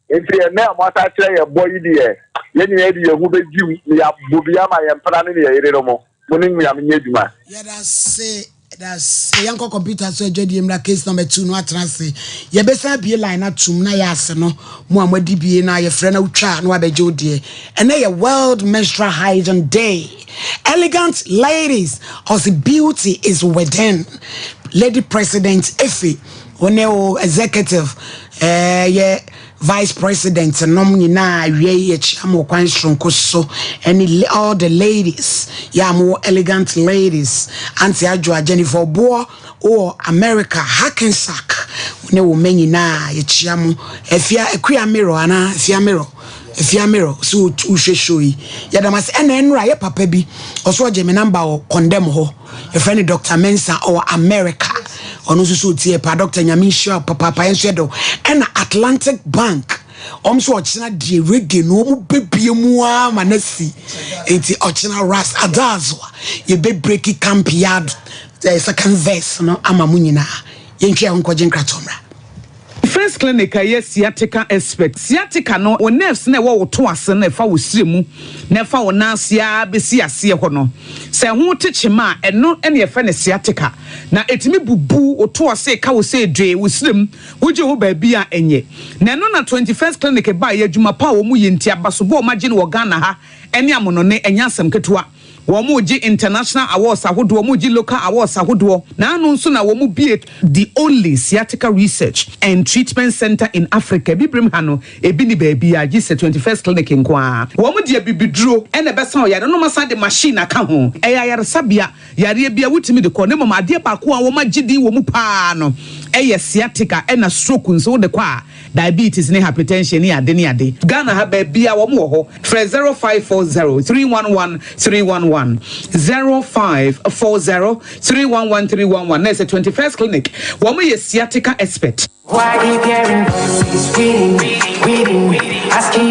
Nti ɛnnɛ a moasa akyerɛ yɛn bɔ yi deɛ, yɛn nyinaa de yɛn ho bɛgye mu na yɛabɔ bi ama yɛn mpena ne yɛn yerenom. Mo ne Nyame nyɛ adwuma. Yɛdase yɛdase yɛnkɔ computer so adwadie mmra case number 2 no atena ase yɛbɛsan abie line no atom na yɛ ase no mo a moadi bie na yɛfrɛ na wotwa na wabɛgye wo deɛ ɛnɛ yɛ world menstrual hygiene day elegant ladies ɔse beauty is within lady president efe Wo ne wo executive yɛ vice president nom nyinaa awia yi yɛkyia mo kwan soronko so ɛne all the ladies yɛ a mowɔ elegant ladies Auntie Adwoa Jennifer Ɔboɔ wowɔ America Hackensack wo ne wo mma nyinaa yɛkyia mo Afia Akua Mirror anaa Afia Mirror Afia Mirror so wohwɛ show yi yɛda mo ase ɛna ɛnora yɛ papa bi ɔso ɔgye me number wɔ condemn hɔ Yɛfrɛ no Doctor Mensah ɔwɔ America. Ɔno nso so ɔtie paa. Doctor Nyame nhyira wo papaapa yɛn nso yɛdɔ. Ɛna Atlantic Bank wɔn nso ɔkyena deɛ reggae no wɔn bɛbie mu ara ma no asi. Nti ɔkyena Ras Adazoa yɛbɛ breaki camp yard eh, second verse no ama mo nyinaa. Yɛntwa yɛn ho nkɔgye nkratoɔ mmra. First clinic a ɛyɛ sciatica expert. Sciatica no, wo nerves no a ɛwɔ wo to ase no a ɛfa wo srɛ mu na ɛfa wo nan ase ara bɛsi aseɛ hɔ no, sɛ ɛho te kyema a, ɛno na yɛfrɛ no sciatica. Na ɛtumi bubu wo to ase, ɛka wo sɛ dwee, wo srɛ mu, wogye ho baabi a ɛnyɛ. Na ɛno na 21st Clinic baeɛ, adwuma pa a wɔyɛ nti, abasobɔ a wɔagye no wɔ Ghana ha ne amonɔne, ɛnyɛ asɛm ketewa. Wɔregye international awards ahodoɔ, wɔregye local awards ahodoɔ, na ano nso na wɔbue the only sciatica research and treatment centre in Africa. Abibirem ha no, ebi nni baabiara gye sɛ 21st Clinic nko ara. Wɔde abibiduro na ɛbɛsa ɔyare no na wɔasan de machine aka ho. Ɛyɛ ayaresabea, yareɛ biara wotumi de kɔ, na mmom adeɛ baako a wɔagye din wɔ mu pa ara no yɛ sciatica ɛna stroke nso wode kɔ a, Diabetes ne hypertension ne ade ne ade. Ghana ha baabiaa wɔn wɔ hɔ. Frɛ 0540 311 311, 0540 311 311 na ɛsɛ 21st clinic wɔn yɛ sciatica expert.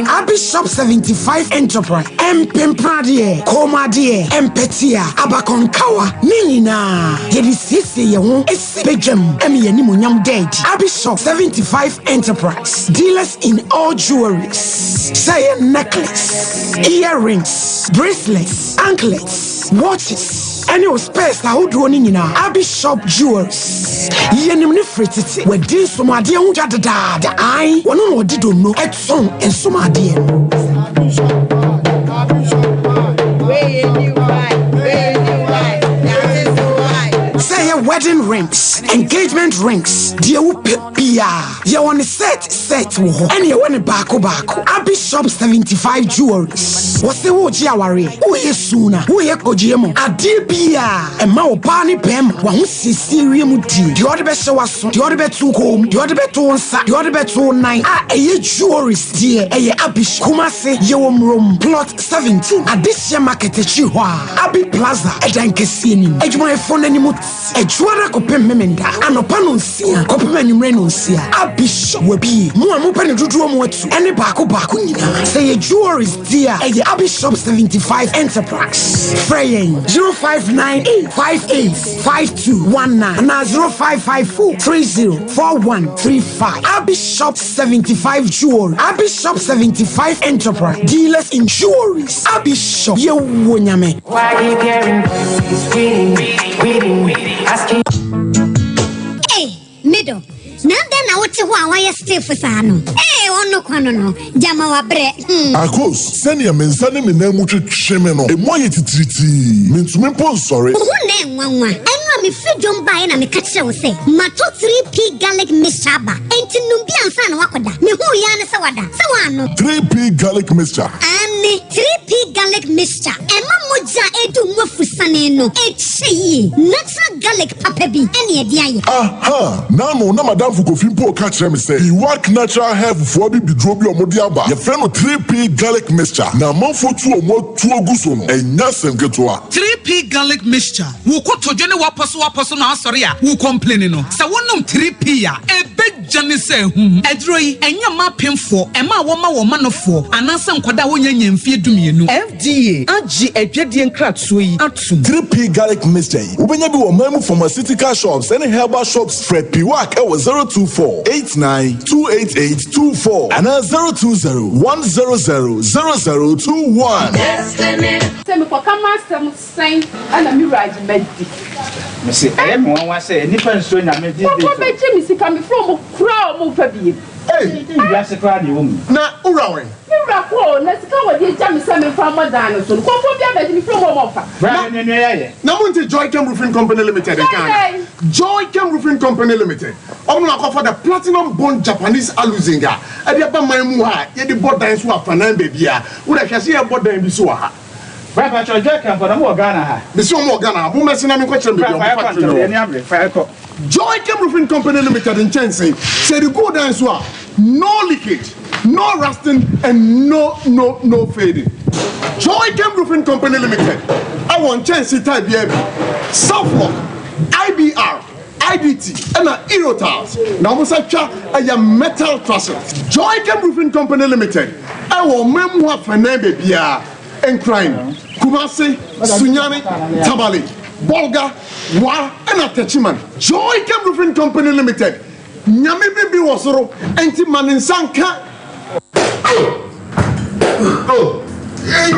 Abi Shop 75 Enterprise, Mpempradeɛ, Kɔnmuadeɛ, Mpɛtea, Abakɔnkawa, ne nyinaa yɛde siesie yɛn ho si badwam ma yɛn animuonyam da adi. Abi Shop 75 Enterprise, dealers in all jewelries, sɛ ɛyɛ necklace, earrings, bracelets, anklets, watches, ɛne wo spares ahodoɔ no nyinaa. Abi Shop Jewelries, yɛnim no firi tete, wadi nsomadeɛ ho dwa dedaada, ae, wɔno na ɔde donno tɔn nsomadeɛ no. Sɛ ɛyɛ wedding rings, engagement rings, deɛ wopɛ biara, yɛwɔ ne set set wɔ hɔ, ɛne yɛwɔ ne baako baako. Abi Shop 75 Jewelries, wɔse woregye awareɛ, woyɛ suna, woyɛ kogyeɛ mu, adeɛ biara ɛma ɔbaa ne bɛrima w'ahosiesie wiem die, deɛ ɔde bɛhyɛ w'aso, Deɛ ɔde bɛto wo kɔn mu, deɛ ɔde bɛto wo nsa, deɛ ɔde bɛto wo nan a ɛyɛ jewelries deɛ ɛyɛ Abish. Kumasi, yɛwɔ Murom, plot 17, Adehyeɛ market akyiri hɔ a, Abi Plaza ɛdan kɛseɛ no mu. Adwumayɛfoɔ no anim te. Adwuada kɔpem Memenda, anɔpa nonsia kɔpem anwummerɛ nonsia. Abish wabue. Mo a mopɛ no dodoɔ mu atu ɛne baako baako nyinaa. Sɛ ɛyɛ jewelries deɛ a, ɛyɛ Abi Shop 75 Enterprise. Frɛ yɛn 0598 58. 5219 anaa 0554 30 4135. Abi Shop 75 Jewelry, Abi Shop 75 Enterprise, dealers in jewelries. Abi Shop, yɛwɔ Nyame. Hey, middle. Na dɛn na wote hɔ a woayɛ stiff saa no? Hey! Ee, ɔno kwa no no, gyama wabrɛ, hmm. Akos, sɛnea me nsa ne me nan mu twetwe me no, emu ayɛ titiritii. Mintumi mpo nsɔre. Wo ho na ɛnwanwa. Ɛno a mefiri dwom baeɛ na meka kyerɛɛ wo sɛ matɔ 3P Garlic Mixture aba. Enti nom bi ansa na woakɔda. Mehuu yi ara ne sɛ woada. Sɛ woannom. 3P Garlic Mixture. Aane, 3P Garlic Mixture. Ɛma mogya a ɛredi wo mu afusane no kyɛ yie. Natural garlic papa bi ne ɛde ayɛ. Aha! N'ano na m'adamfo Kofi mpo reka kyerɛ me sɛ Iwak Natural Health foɔ abibiduro bi a wɔde aba, yɛfrɛ no 3P Garlic Mixture, na amanfoɔ tu wɔn atuo gu so no, ɛnyɛ asɛm ketewa. 3P Garlic Mixture, Wo kotodwe ne w'apɔsowapɔso no asɔre a wo complaini no, sɛ wonom 3P a, ɛbɛgya ne sɛ ahum. Aduro yi, ɛnyɛ mma apemfoɔ, mmaa a wɔma wɔn manofoɔ, anaasɛ nkwadaa a wɔnnya nnya mfeɛ dumienu. FDA agye adwadie nkratoɔ yi atom. 3P Garlic Mixture yi, wobɛnya bi wɔ ɔman mu pharmaceutical shops ne herbal shops. Frɛ Piwak wɔ 024 89 288 24 anaa 020 100 0021. Sɛ mekɔka m'asɛm sɛn na me wura agye madi. Mese ɛyɛ me nwanwa sɛ nnipa nsuro Nyame these days o. Kɔkɔ bɛgye me sika mefrɛ ɔmo koraa ɔmo mfa biem. Ei! Wiase koraa na ɛwɔ mu yi. Na wo wura wɛn? Me wura kɔ o, na sika a wɔde agya me sɛ memfa mmɔ dan no so no, kɔmfoɔ bi abɛgye me firi mu a wɔmfa. Bra na nua yɛ ayɛ. Na mo nte Joychem Roofing Company Limited nka ana? Joychem Roofing Company Limited, wɔn na wɔakɔfa the Platinum Bond Japanese Aluzinc a ɛde aba man mu ha a yɛde bɔ dan so afanan baabiara. Wo deɛ hwɛ sɛ yɛrebɔ dan bi so wɔ ha. Bra pakyɛw Joychem fo na ɔmo wɔ Ghana ha? Mese wɔn wɔ Ghana ha, mo mmɛse na menkɔkyerɛ mo baabi a Bra wɔn fa yɛkɔ factory ntɛm no yɛn wɔ. ani abere fa yɛkɔ. Joychem Roofing Company Limited nkyɛnsee, sɛ yɛde gu wo dan so a, no leakage, no rusting and no no no fading. Joychem Roofing Company Limited wɔ nkyɛnsee type biara bi, Southlock, IBR, IDT ɛna Eurotiles na wɔn nsa twa ɛyɛ metal trusses. Joychem Roofing Company Limited ɛwɔ ɔman mu afanan baabiara, Nkran, Kumasi, Sunyani, Tamale, Bolga, Wa ɛna Techiman. Joychem Roofing Company Limited, Nyame bi bi wɔ soro nti ma ne nsa nka. Oh! Oh! Ei!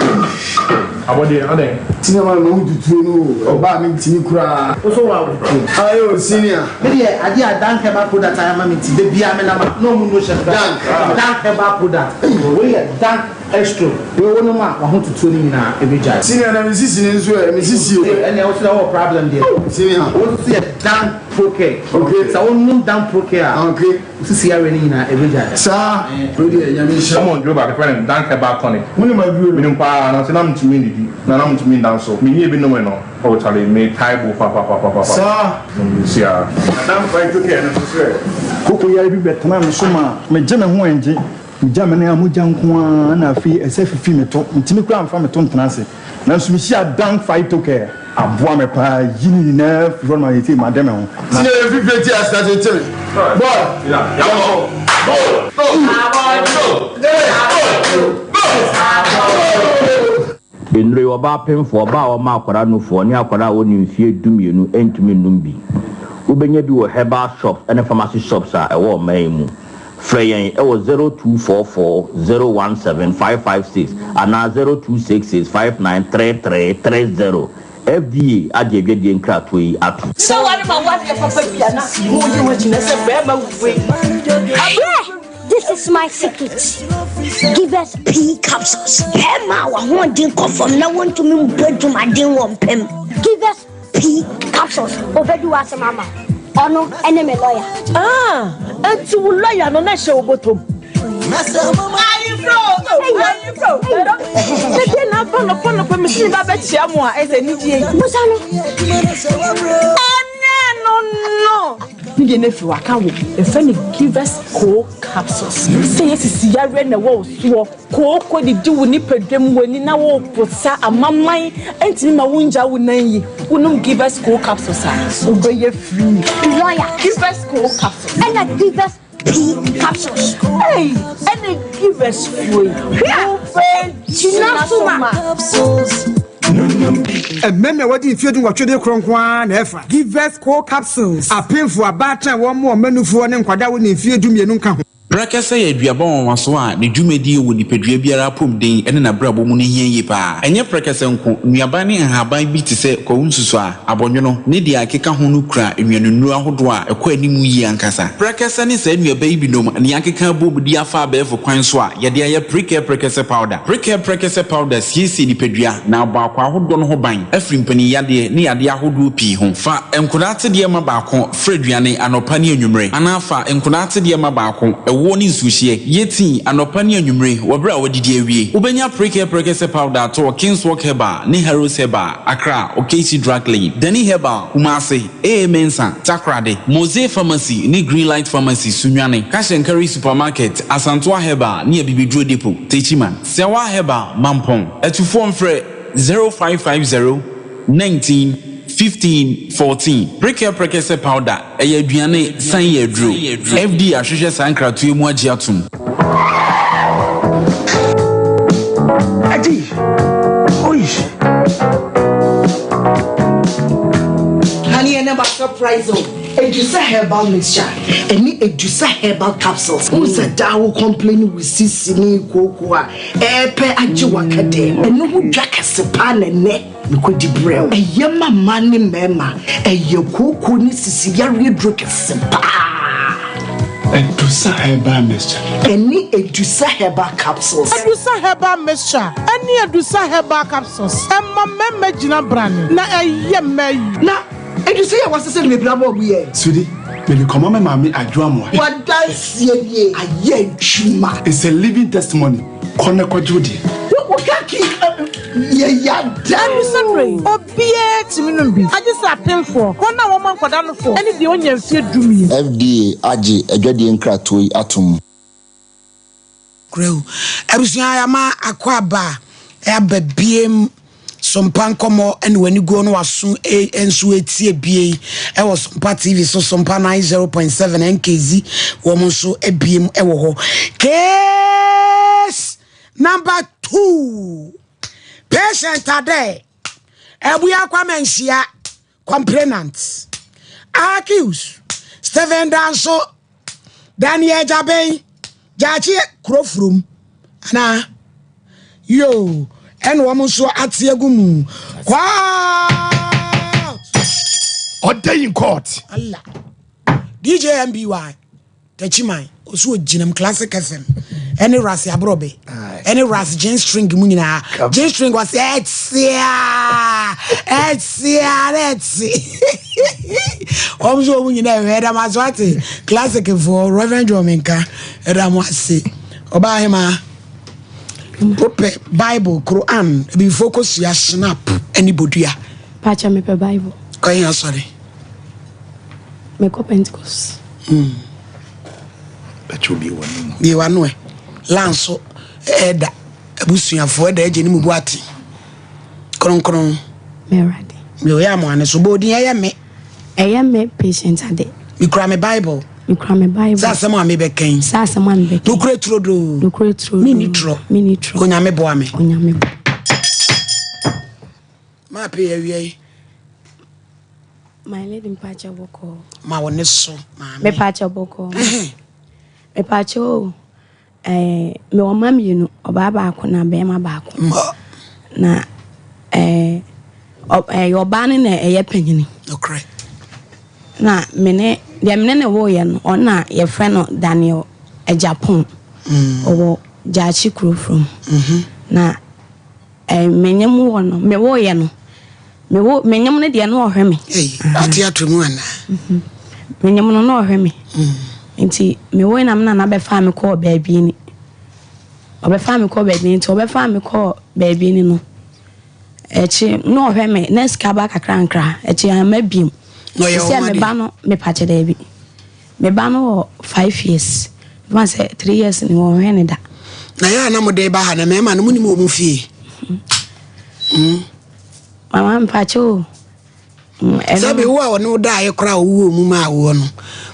Abɔdeɛ, adɛn? Senior man mahu tutuo no o, ɔbaa me ntimi koraa. Wo so wa wo. Aye o senior. Me deɛ adeɛ a Dank herbal product ayɛ ama me nti da biara me nam a na ɔmo no hyɛ me Dank. Dank herbal product wei yɛ Dank Estro wei wo nom a wahotutuo no nyinaa ɛbɛgyae. Senior na me sisi no nso ɛ, me sisi o. Ɛnneɛ wo so deɛ wowɔ problem deɛ. Senior. Wo nso yɛ Dank Procare. Okay. Sɛ wo nom Dank Procare a. Okay. Wo sisi yareɛ no nyinaa ɛbɛgyae. Saa. Wei deɛ Nyame nhyira. Wɔn duro baako yɛfrɛ no Dank Herbal Tonic. Wonim aduro no? Menim paa nanso na mentumi nnidi na na mentumi nda nso. Menyɛɛ bi nomee no oh charlie metae bo papapapapa. Saa. Mesia. Na Dank Phytocare no nso sɛ. Koko yare bi bɛtenaa me so maa megye me ho ɛngye. Megya me nan a mogya nko ara na afei ɛsɛ fifi me to. Mentumi koraa mfa me to ntena ase. Nanso mehyiaa Dank Phytocare. Aboa me paa yi ne nyinaa firi hɔ no ma seesei made me ho. Na. Senior yɛ fifire ti ase ase kyere boy yɛnkɔ go go go go go. Nnuro yi, ɔbaa pemfoɔ, ɔbaa a ɔma akwadaa nufoɔ, ne akwadaa a ɔnni mfeɛ dumienu ntumi nnom bi. Wobɛnya bi wɔ herbal shops ne pharmacy shops a ɛwɔ ɔman yi mu. Frɛ yɛn wɔ 0244 017 556 anaa 0266 593330. FDA agye adwadie nkratoɔ yi atom. Sɛ ware ma wadeɛ papa bi a na wogye ho akyi na sɛ bɛrima wei. Abrɛ! This is my secret. Give us pea capsules. Bɛrima a wahoɔden kɔ fam na wɔntumi mbɔ adwumaden wɔ mpam. Give us pea capsules. Obedi w'asɛm ama. Ɔno ɛne me lawyer. Ah, enti wo lawyer no na hyɛ wo bɔtɔm. Ayefro, ayefro. Sɛdeɛ na aba nɔpa nɔpa mesi ne ba bɛkyia mo a ɛsɛ anigye yi. Busa no. Ɛnɛ no no. Ne deɛ no afiri waka wo yɛfrɛ no givers co capsules sɛ yɛ sisi yareɛ na ɛwɔ wo soɔ kooko didi wo nipadwam w'ani na wo posa amaman ɛntumi ma wo ngya wo nan yi wonom givers co capsules a wobɛyɛ free. Lawyer. Givers co capsules. Ɛna givers P capsules. Ei ɛne givers foɔ yi wobɛ gyina so ma. Mmarima a wɔadi mfeɛ dunwɔtwe de korɔ nko ara na ɛfa. Givers Co Capsules. Apemfo, abaatan a wɔmmoa wɔn mma nufoɔ ne nkwadaa a wɔnni mfeɛ dumienu nka ho. Prɛkɛsɛ yɛ aduaba nwanwaso a ne dwumadie wɔ nipadua biara apɔmuden ne n'abrabɔ mu no hia yie pa ara. Ɛnyɛ prɛkɛsɛ nko, nnuaba ne nhaban bi te sɛ kwawu nsusuaa, abɔnwono, ne deɛ ɛkeka ho no kura nnuanennuro ahodoɔ a ɛkɔ anim yie ankasa. Prɛkɛsɛ ne saa nnuaba yi binom na yɛakeka abom de afa abɛɛfo kwan so a yɛde ayɛ Prekɛ Prɛkɛsɛ Powder. Prekɛ Prɛkɛsɛ Powder siesie nipadua na abɔ akwaa ahodoɔ no ho ban afiri mpaninyadeɛ ne yadeɛ ahodoɔ pii ho. Fa nkwadaa atedeɛ ma baako Fra aduane anɔpa ne anwummere, anaa fa nkonaa atedeɛ ma baako, ɛwoɔ ne nsuohyeɛ. Yɛ tii anɔpa ne anwummere wɔ berɛ a woadidi awie. Wobɛnya Prekɛ Prɛkɛsɛ Powder atɔ wɔ Kingswalk Herbal ne Harrows Herbal, Accra, Okaishie Drug Lane, Dani Herbal, Kumasi, AA Mensah, Takoradi, Mosey Pharmacy ne Greenlight Pharmacy, Sunyani, Cash and Carry Supermarket, Asantoa Herbal ne Abibiduro Depot, Techiman, Sɛwa Herbal, Mampong. Atufoɔ mfrɛ 0550 19 15 14. Prekɛ prɛkɛsɛ powder, ɛyɛ aduane san yɛ aduro. FDA ahwehwɛ saa nkratoɔ yi mu agye atom. Adi, oi. Honey, and about surprise oh. Edusa herbal mixture ɛne Edusa herbal capsules. Wo sɛ daa wo complain wo sisi ne kooko a ɛɛpɛ agye waka dɛm. Ɛno ho dwa kɛse paa na ɛnɛ. Mekɔdi brɛ wo. Ɛyɛ ma mmaa ne mmarima. Ɛyɛ kooko ne sisi yareɛ duro kɛse paa. Adusa Herbal Mixture. Ɛne Adusa Herbal Capsules. Adusa Herbal Mixture ɛne Adusa Herbal Capsules ɛma mmarima gyina brane na ɛyɛ mmaa yi. Na Adusa yi a wɔasesa no bebree ama wɔn yɛ. Sweetie, mede kɔma me maame Adwo Amoah. W'adanseɛ nie, ayɛ adwuma. It's a living testimony. Kɔ na kɔgye wo deɛ. Wo ka ki yɛ ya da. Ɛno yi, obiara tumi nom bi, agye sɛ apemfoɔ, wɔn a wɔma nkwadaa nofoɔ, ne deɛ ɔnnya mfeɛ dumien. FDA agye adwadie nkratoɔ yi atom. Korau. Abusua yɛama akwaaba aba biem Sompa nkɔmmɔ ne w'ani guo no w'aso nso etie bie yi ɛwɔ Sompa TV so Sompa 90.7 NKZ wɔn nso ebiem ɛwɔ hɔ. Case number 2 patient adɛ Abuya Kwame Nhyia complainant accused Stephen Danso Daniel Jaben Gyaakye kuro furom anaa yoo ɛna wɔn nso ate agu mu court. Ɔda in court. Allah DJ MBY Techiman osu ogyinam Classic FM ɛne Ras Aborɔbe ɛne Ras Jean String mu nyinaa Jean String ɔsɛ ɛtea ɛtea na ɛte wɔn nso wɔn nyinaa ɛhwɛ ɛdam aso ate Classic foɔ Reverend John Menka ɛda mo ase ɔbaa hema wopɛ Bible Quran ebifo kosua snap ɛne bodua. Pacha mepɛ Bible. Kɔyɛ asɔre. Mekɔ Pentecost. Mm. Bɛkyɛ obi wɔ ne mu. Bie w'ano ɛ. Lanso ɛda abusuafoɔ ɛda agye ne mu bu ate. Kronkron. Mɛwurade. Me oyɛ amoane so bɔ odin ɛyɛ me. Ɛyɛ me patient ade. Mekura me Bible. Mekura me Bible. Sɛ asɛm a mebɛka yi. Sɛ asɛm a mebɛka yi. Nokura turodoo. Nokura turodoo. Menni torɔ. Menni torɔ. Onyame boa me. Onyame boa. Maape yɛ awia yi. My lady mpakyɛ bɔkɔɔ. Ma wo ne so maame. Mepakyɛ bɔkɔɔ. Mepakyɛ o. Ɛɛ mewɔ mma mmienu, ɔbaa baako na bɛrima baako. Na ɛɛ ɛyɛ ɔbaa no na ɛyɛ panyini. Nokorɛ. Na me ne deɛ me ne ne woeɛ no, ɔno na yɛfrɛ no Daniel Agyapong. Ɔwɔ Gyaakye kuro from. Na ɛɛ menyem wɔ no, mewoeɛ no. Me wo me nyem no deɛ na ɔhwɛ me. Ei, ate ato mu anaa? Mhm. Me nyem no na ɔhwɛ me. Mm. Nti me wo na me nana bɛfaa me kɔɔ baabi ni. Ɔbɛfaa me kɔɔ baabi ni nti ɔbɛfaa me kɔɔ baabi ni no. Akyi na ɔhwɛ me na sika ba kakra nkra. Akyi ama biem. Na ɔyɛ Sɛ me ba no me pakyɛ daabi. Me ba no wɔ 5 years. Ɛma sɛ 3 years ni wɔnhwɛ ne da. Na yɛ a na mo de ba ha na mmarima no mo nim wɔn fie. Mm. Mama mpakyɛ o. Mm, Sɛbi wo a ɔne wo daeɛ koraa a ɔwuo mu maa woɔ no,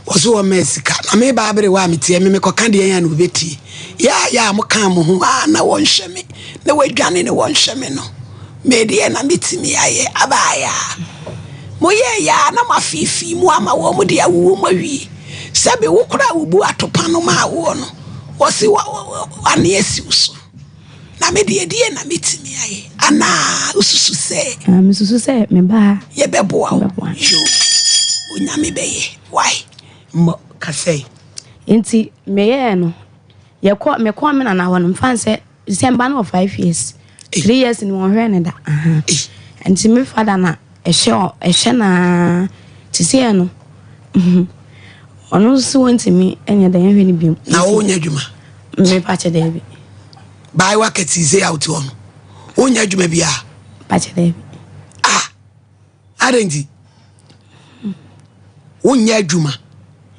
wɔ so wɔmaa sika. Na me baa bere wɔ a meteɛ me mekɔka deɛ yɛn a na wɔbɛtie. Yɛ a yɛ a mokaa mo ho a na wɔnhwɛ me, na wɔadwane ne wɔnhwɛ me no. Me deɛ na metumi ayɛ abaayɛ a. Moyɛɛ yɛ a na moafeefee mu ama wɔn de awuo mu awie. Sɛbe wo koraa a wobu atopa no maa woɔ no, wɔse w'ano asi wo so. Na me deɛ, deɛn na mɛtumi ayɛ? Anaa wosusu sɛ. Ah, mesusu sɛ meba ha. Yɛbɛboa wo. Yoo, Onyame bɛyɛ. Why? Mmɔ, ka sɛ. Nti meyɛɛ no, yɛkɔ, mekɔɔ me nana hɔ no, mfa nsɛ, sɛ mba no wɔ 5 years. 3 years ni wɔnhwɛɛ no da. Aha. Nti me father na ɛhwɛ, ɛhwɛ naa. Te sɛ no, ɔno nso wɔntumi nyɛ dɛ nhwɛ no biom. Na wonyɛ adwuma? Mepa kyɛ daabi. Baayewa kɛte sɛ a wote hɔ no, wonyɛ adwuma biara? Pakyɛ daabi. Ah, adɛn nti? Wonyɛ adwuma?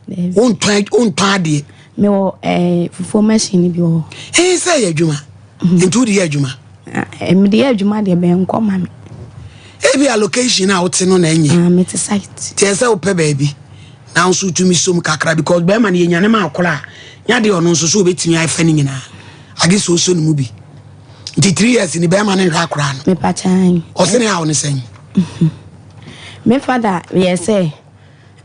Wontɔn wontɔn adeɛ? Mewɔ eh, fufuo machine bi wɔ hɔ. Ɛn sɛ yɛ adwuma. Mhm. Nti wode yɛ adwuma? Ah, eh, mede yɛ adwuma deɛ bɛn nkɔ ma me. Ebi a location a wote no na ɛnyɛ. Ah, mete site. Tiɛ sɛ wopɛ baabi. Na nso wotumi som kakra because bɛrima no yɛnyane ma akora a nya deɛ ɔno nso so wobɛtumi ayɛfa no nyinaa agye sɛ ɔsɔ ne mu bi nti 3 years ni bɛrima no nhwɛ akora no. Mepakyan. Ɔse ne haw ne sɛn? Me fada yɛ sɛ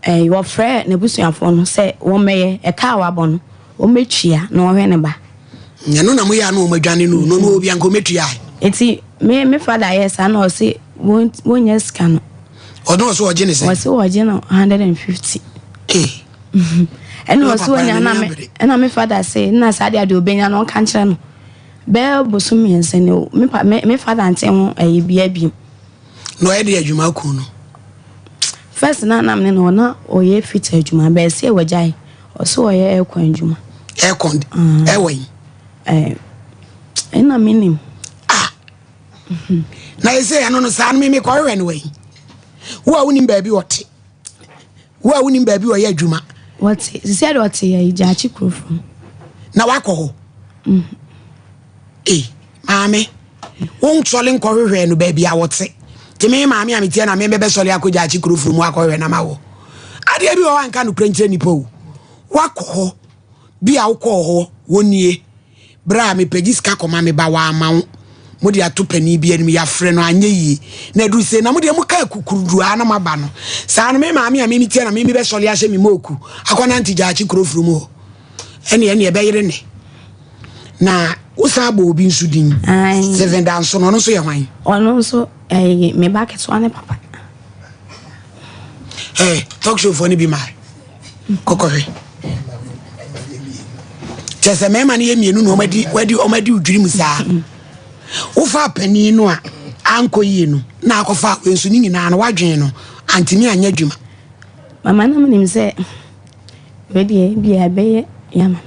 eh, wɔfrɛ n'abusuafoɔ no sɛ wɔmmɛyɛ ɛka a wabɔ no wɔmmɛtua na wɔhwɛ ne ba. Ɛno na moyɛ a na wɔn adwane no no no obi anka wɔmɛtua. Nti me me fada yɛ saa na ɔse wɔnyɛ sika no. Ɔno ɔse ɔgye ne sɛn? Ɔse ɔgye no 150. Eh. Ɛna ɔse ɔnya na me ɛna me fada se na saa deɛ deɛ ɔbɛnya no ɔnka nkyerɛ no. Bɛyɛ bosom mmiɛnsa ni me pa me me fada nte ho ɛyɛ bia bi. Na ɔyɛ de adwuma kun no. First na nam ne no na ɔyɛ fita adwuma bɛyɛ sɛ wagyae ɔse ɔyɛ aircon adwuma. Aircon ɛwɔ yi. Ɛɛ ɛna menim. Ah. Na ɛsɛ ɛno no saa no me mekɔhwehwɛ no wɔ yi. Wo a wonim baabi ɔte. Wo a wonim baabi ɔyɛ adwuma. Wɔte sisi ɛde ɔte yɛ gyaakye kuro fam. Na wakɔ hɔ. Mm. Ee maame wo nsɔle nkɔhwehwɛ no baabi a wɔte. Te me maame a metie na me bɛbɛ sɔle akɔ gyaakye kuro fam akɔhwehwɛ na ma wɔ. Adeɛ bi wɔ hɔ anka no kura nkyerɛ nipa o. Wakɔ hɔ bi a wokɔɔ hɔ wɔnie. Berɛ a mepɛgye sika kɔma me ba wamma wo. Mode ato panin bi anim, yɛafrɛ no anyɛ yie. Na aduru sei na mo deɛ moka akukurudu ara na moaba no. Saa no me maame a me metia na me mebɛsɔle ahyɛ me mooku akɔnante gyaakye kuro firi mu hɔ. Ɛne ɛne ɛbɛyere ne. Na wosan bɔ obi nso din. Seven Danso no, ɔno nso yɛ hwan? Ɔno nso ɛyɛ me ba ketewa ne papa. Hey, talk show foɔ no bi maa. Kɔkɔhwɛ. Kyɛ sɛ mmarima no yɛ mmienu na wɔadi wɔadi wɔadi odwiri mu saa. Wofa panin no a ankɔ yie no na akɔfa wei nso ne nyinaa no wadwen no antumi anyɛ adwuma. Mama na menim sɛ wei deɛ bi a ɛbɛyɛ yɛ ama me.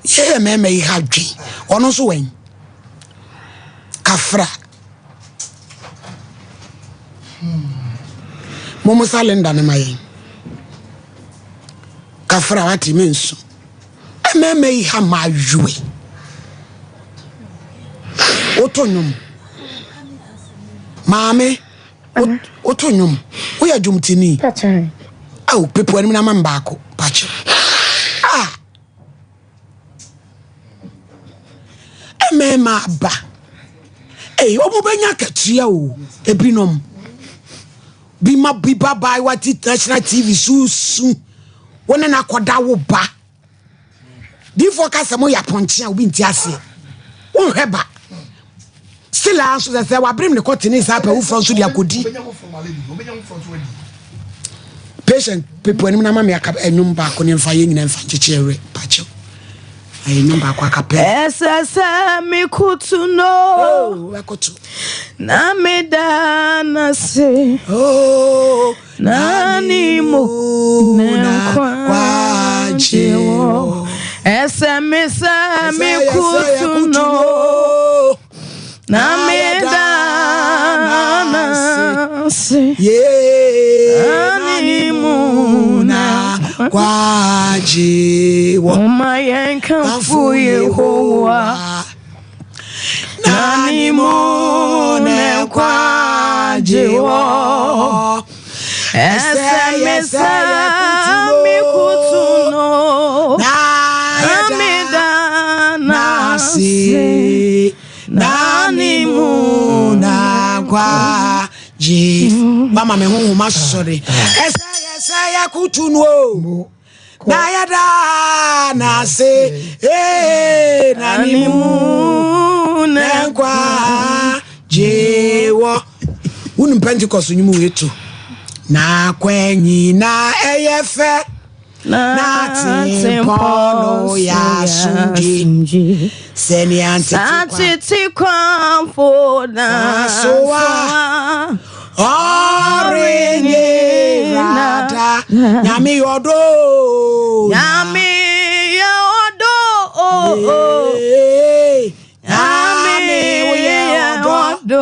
Yɛyɛ mmarima yi ha dwen. Ɔno nso wɛn. Kafra. Momosa Linda ne ma yɛn. Kafra wate me nso. Mmarima yi ha ma ayoe. Woto nnwom. Maame, woto nnwom. Woyɛ dwomtini. Aw, pepo anim na ma mbaako. Pakyɛ. Ah. Mmarima aba. Ei, wɔn bɛnya akatua o. Ebinom. Bi ma bi ba baayewa ti national TV so su. Wo ne no akɔda wo ba. Difoɔ ka sɛ moyɛ apɔnkye a obi nti aseɛ. Wonhwɛ ba. Still a nso sɛ sɛ wabrem ne kɔtene saa pɛ woforɔ nso de akɔdi. Patient pepo anim na ma me aka ɛnwom baako ne mfa yɛ nyina mfa nkyekye ɛwerɛ pakyɛw. Ayɛ nnwom baako aka pɛ. Ɛsɛ sɛ mekoto no. Oh, ɛkoto. Na meda n'ase. Oh, na ne mu na nkwagye wɔ. Ɛsɛ me sɛ mekoto no. Na meda n'ase. Na ne mu na nkwagye wɔ. Momma yɛnkamfo Yehowa. Na ne mu na nkwagye wɔ. Ɛsɛ me sɛ mekoto no. Na meda n'ase. Na ne mu na nkwagye. Mama me honhom asɔre. Ɛsɛ yɛ sɛ yɛkoto no o. Na yɛda n'ase ee na ne mu na nkwa gye wɔ. Wonim Pentecost nnwom wei to. Na kwa nyinaa ɛyɛ fɛ. Na tempɔn no yɛ asomdwe. Sɛnea ntete kwanfo na so a ɔrenye rada. Nyame yɛ ɔdɔ. Nyame yɛ ɔdɔ. Nyame yɛ ɔdɔ.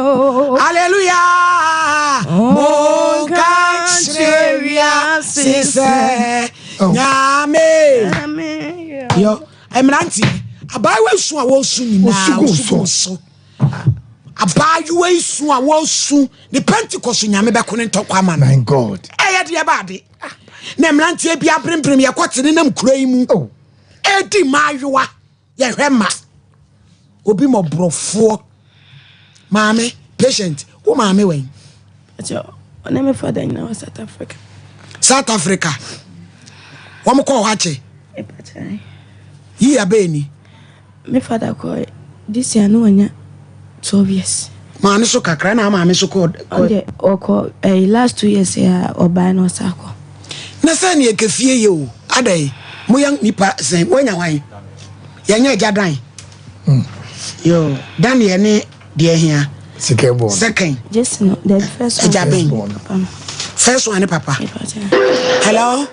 Hallelujah. Monka nkyerɛ wiase sɛ Nyame yɔ. Mmeranteɛ, abaayewa yi su a wɔresu nyinaa ɔsu gu so. Abaayewa yi su a wɔresu ne Pentecost Nyame bɛko ne ntɔkwa ama no. My God. Ɛyɛ deɛ baade. Na mmeranteɛ bi aberemberem yɛkɔ te ne nam kuro yi mu. Oh. Ɛdi mmaayewa yɛhwɛ ma obi mɔborɔfoɔ maame patient wo maame wɛn. Ɔne me fada nyinaa wɔ South Africa. South Africa wɔn kɔɔ hɔ akyɛ. Yi abɛɛ ni. Me fada kɔɔ this year no wanya 12 years. Maame so kakra na maame so kɔɔ. Ɔde ɔkɔ ɛyi last 2 years a ɔbaa na ɔsa kɔ. Na sɛ ne ɛkɛ fie yɛ o adɛn mo yɛ nipa sɛn wanya hwan yɛnyɛ agya dan hmm. yo dan yɛ ne deɛ hia second agya bɛn first one ne papa hello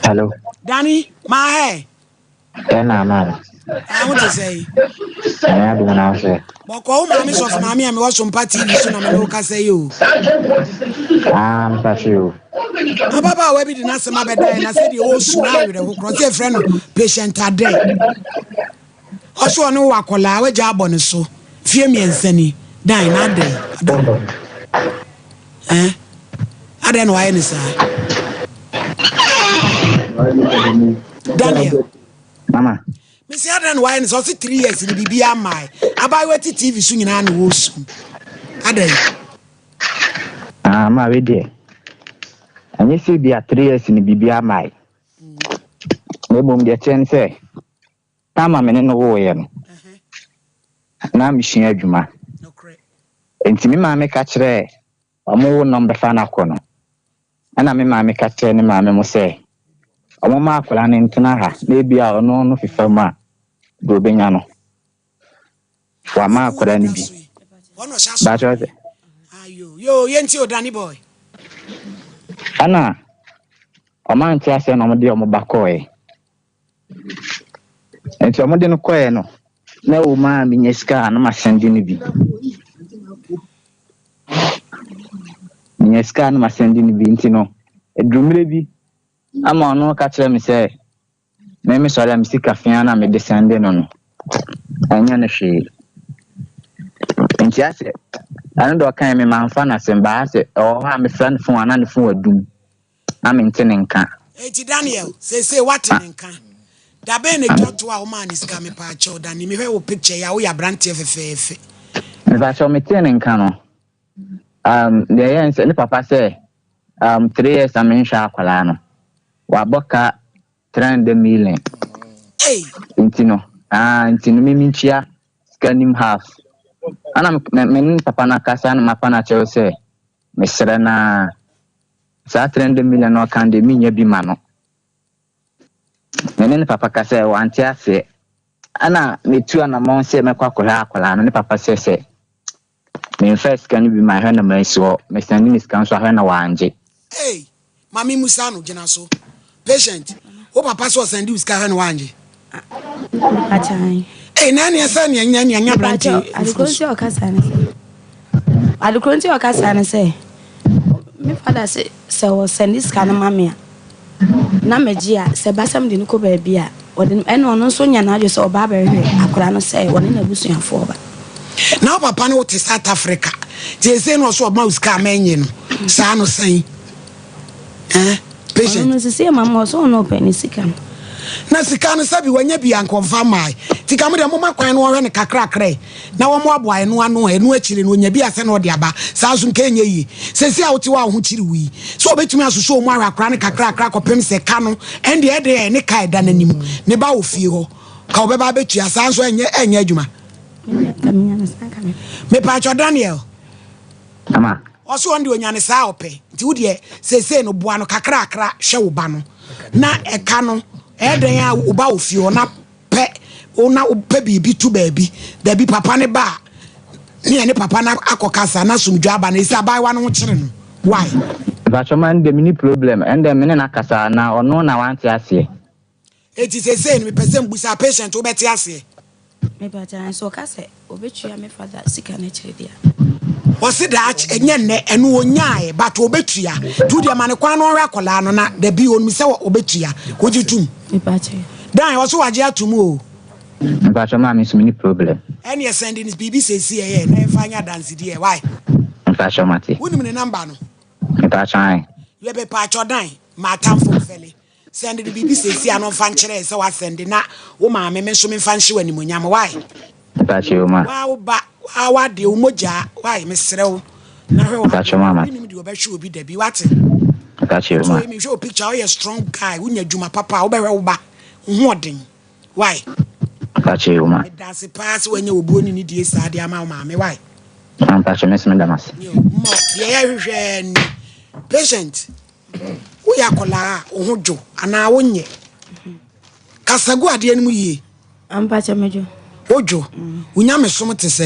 hello Danny maahɛ Ɛna ama no. Ah, wo te sɛ yi. Nyame adom na sɛ. Bɔkɔ wo maame sɔfo maame a mewɔ Sompa TV so na me ne wo kasa yi o. Ah, mpatwe o. Ababaawa bi de n'asɛm abɛdan na sɛdeɛ ɔresu na awerɛho korɔ sɛ yɛfrɛ no patient adɛ. Ɔso ɔne wo akɔlaa wagya abɔ ne so fie mmiɛnsa ni dan na adɛn adɛn. Eh? Adɛn na wayɛ ne saa? Daniel. Mama. Mesi adɛn na wayɛ ne saa? Ɔse 3 years ni biribi amae. Abaayewa ti TV so nyinaa na wɔresu. Adɛn? Ah, ma we deɛ. Ɛnyɛ sɛ bi a 3 years ni biribi amae. Na mmom deɛ kyerɛ ne sɛ, time a me ne no woeɛ no, na mesua adwuma. Nti me maame ka kyerɛɛ wɔn wo nɔm bɛfa no akɔ no. Ɛna me maame ka kyerɛɛ ne maame mo sɛ, wɔn ma akwadaa no ntena ha na ebi a ɔno no fefa mu a, deɛ ɔbɛnya no, wama akwadaa no bi. Baakyɛ sɛ. Yo, yɛnti o Danny boy. Ɛna wɔn ante aseɛ na wɔde wɔn ba kɔɔɛ. Nti wɔde no kɔɛ no, na ɛwɔ mu a menya sika a na masɛnde no bi. Menya sika a na masɛnde no bi nti no, ɛduru mmerɛ bi ama ɔno ka kyerɛ me sɛ me mesɔre a me sika fea na mede sɛnde no no, ɛnyɛ no hwee. Nti asɛ ɛno deɛ ɔkae me mamfa no asɛm baa sɛ ɛwɔ hɔ a mefrɛ no fon a na ne fon adum. na mente ne nka. Enti Daniel, seesei woate ne nka. Da bɛn na etwa to a womaa no sika? Mepaakyɛw, Danny, mehwɛ wo picture yi a, woyɛ aberanteɛ fɛfɛɛfɛ. Mepaakyɛw, metee ne nka no, um, deɛ ɛyɛ ne sɛ, ne papa sɛ, um, three years a menhwɛ akwadaa no, wabɔ ka 300 million. Ei! Nti no, ah, nti no, me mentua sika nim half. Ana me, me ne papa no akasa na mapa no akyerɛw sɛ, mesrɛ no ara. Saa 300 million na ɔka no deɛ mennya bi ma no. Me ne ne papa kasaɛ, wante aseɛ. Ɛna metu anamɔn sɛ mɛkɔ akɔhwɛ akwadaa no, ne papa sɛ sɛ memfa sika no bi mahwɛ no mansi hɔ, mesɛnde ne sika nso ahwɛ na wangye. Ei, ma me musa no, gyina so. Patient, wo papa sɛ ɔsɛnde wo sika hwɛ na wangye? Akyɛn. Ei, na ɛneɛ sɛ neɛ nyɛ neɛ nyɛ aberante. Adekoro nti ɔkasa ne sɛ. Adekoro nti ɔkasa ne sɛ. Me fada se sɛ ɔsɛnde sika no ma me a na megye a sɛ ɛba sɛ mede no kɔ baabi a ɔde no ɛna ɔno nso nya n'adwene sɛ ɔba abɛhwehwɛ akwadaa no sɛ ɔne n'abusuafoɔ ba. Na wo papa ne wo te South Africa nti seesei na ɔso ɔma wo sika a mɛnye no saa no sɛn eh patient. Ɔno no seesei ma ma ɔsɛ ɔno ɔpɛ ne sika no. Na sika no sɛbi wanya bi a nka ɔmfa mmae. Nti ka mo deɛ momma kwan no wɔnhwɛ no kakrakra ɛ na wɔmmoaboa ɛno ano a ɛno akyire no ɔnya bi a sɛ na ɔde aba. Saa nso nka ɛnyɛ yie. Seesei a wote hɔ a wo ho kyere wo yi, sɛ wɔbɛtumi asosɔ wo mu ahwɛ akwadaa no kakrakra kɔpem sɛ ka no ɛndeɛ ɛdeɛ ɛne ka a ɛda n'anim ne ba wɔ fie hɔ ka wɔbɛba abɛtua saa nso ɛnyɛ ɛnyɛ adwuma. Mepaakyɛw Daniel. Ama. Ɔse ɔno deɛ ɔnya no saa a ɔpɛ nti wo deɛ seesei no boa no kakrakra hwɛ wo ba no na ɛka no ɛyɛ dɛn a wo ba wɔ fie hɔ na pɛ wo na wopɛ biribi to baabi dabi papa ne ba a ne yɛne papa no akɔ kasa na asomdwa aba na ɛsɛ abaayewa no ho kyere no why. Mpakyɛ ma ndɛ menni problem ɛndɛ mene no akasa na ɔno na wante aseɛ. Enti seesei no mepɛ sɛ mbusa patient wobɛte aseɛ. Mepakyɛ nso ɔka sɛ obetua me father sika no akyire deɛ a. Ɔse daakye ɛnyɛ nnɛ ɛno ɔnyaaɛ but ɔbɛtua nti wodeɛ ma no kwan na ɔnhwɛ akwadaa no na dabi ɔnim sɛ ɔbɛtua wogye tom? Mepakyɛ. Dan ɔse wagye atom oo. Mepakyɛ maame nso menni problem. Ɛneɛ sɛnde no biribi seesei ɛyɛ na yɛmfa nyɛ adansedie why? Mepakyɛ mate. Wonim ne number no? Mepakyɛ ae. Yɛ mepakyɛ Dan m'atamfo mfɛle. Sɛnde no biribi seesei a na ɔmfa nkyerɛ sɛ wasɛnde na wo maame me nso memfa nhyɛ wo animuonyam why? Mpakyɛ o ma. Waa wo ba waa w'adeɛ wo mogyaa why mesrɛ wo na hwɛ Mpakyɛ ma w'adeɛ obi nim deɛ ɔbɛhwɛ obi dabi wate. Mpakyɛ o ma. So mehwɛ wo picture woyɛ strong guy wonya adwuma papa a wobɛhwɛ wo ba wo ho ɔden why? Mpakyɛ o ma. Medase paa sɛ wanya obuo ne nidie saa de ama wo maame why? Mpakyɛ me nso meda mo ase. Mmɔ deɛ yɛhwehwɛ ni patient. Woyɛ akwadaa a, wo ho dwo anaa wonyɛ? Kasa gu adeɛ no mu yie. Ampakyɛ medwo. Wodwo? Wo nyamesom te sɛ?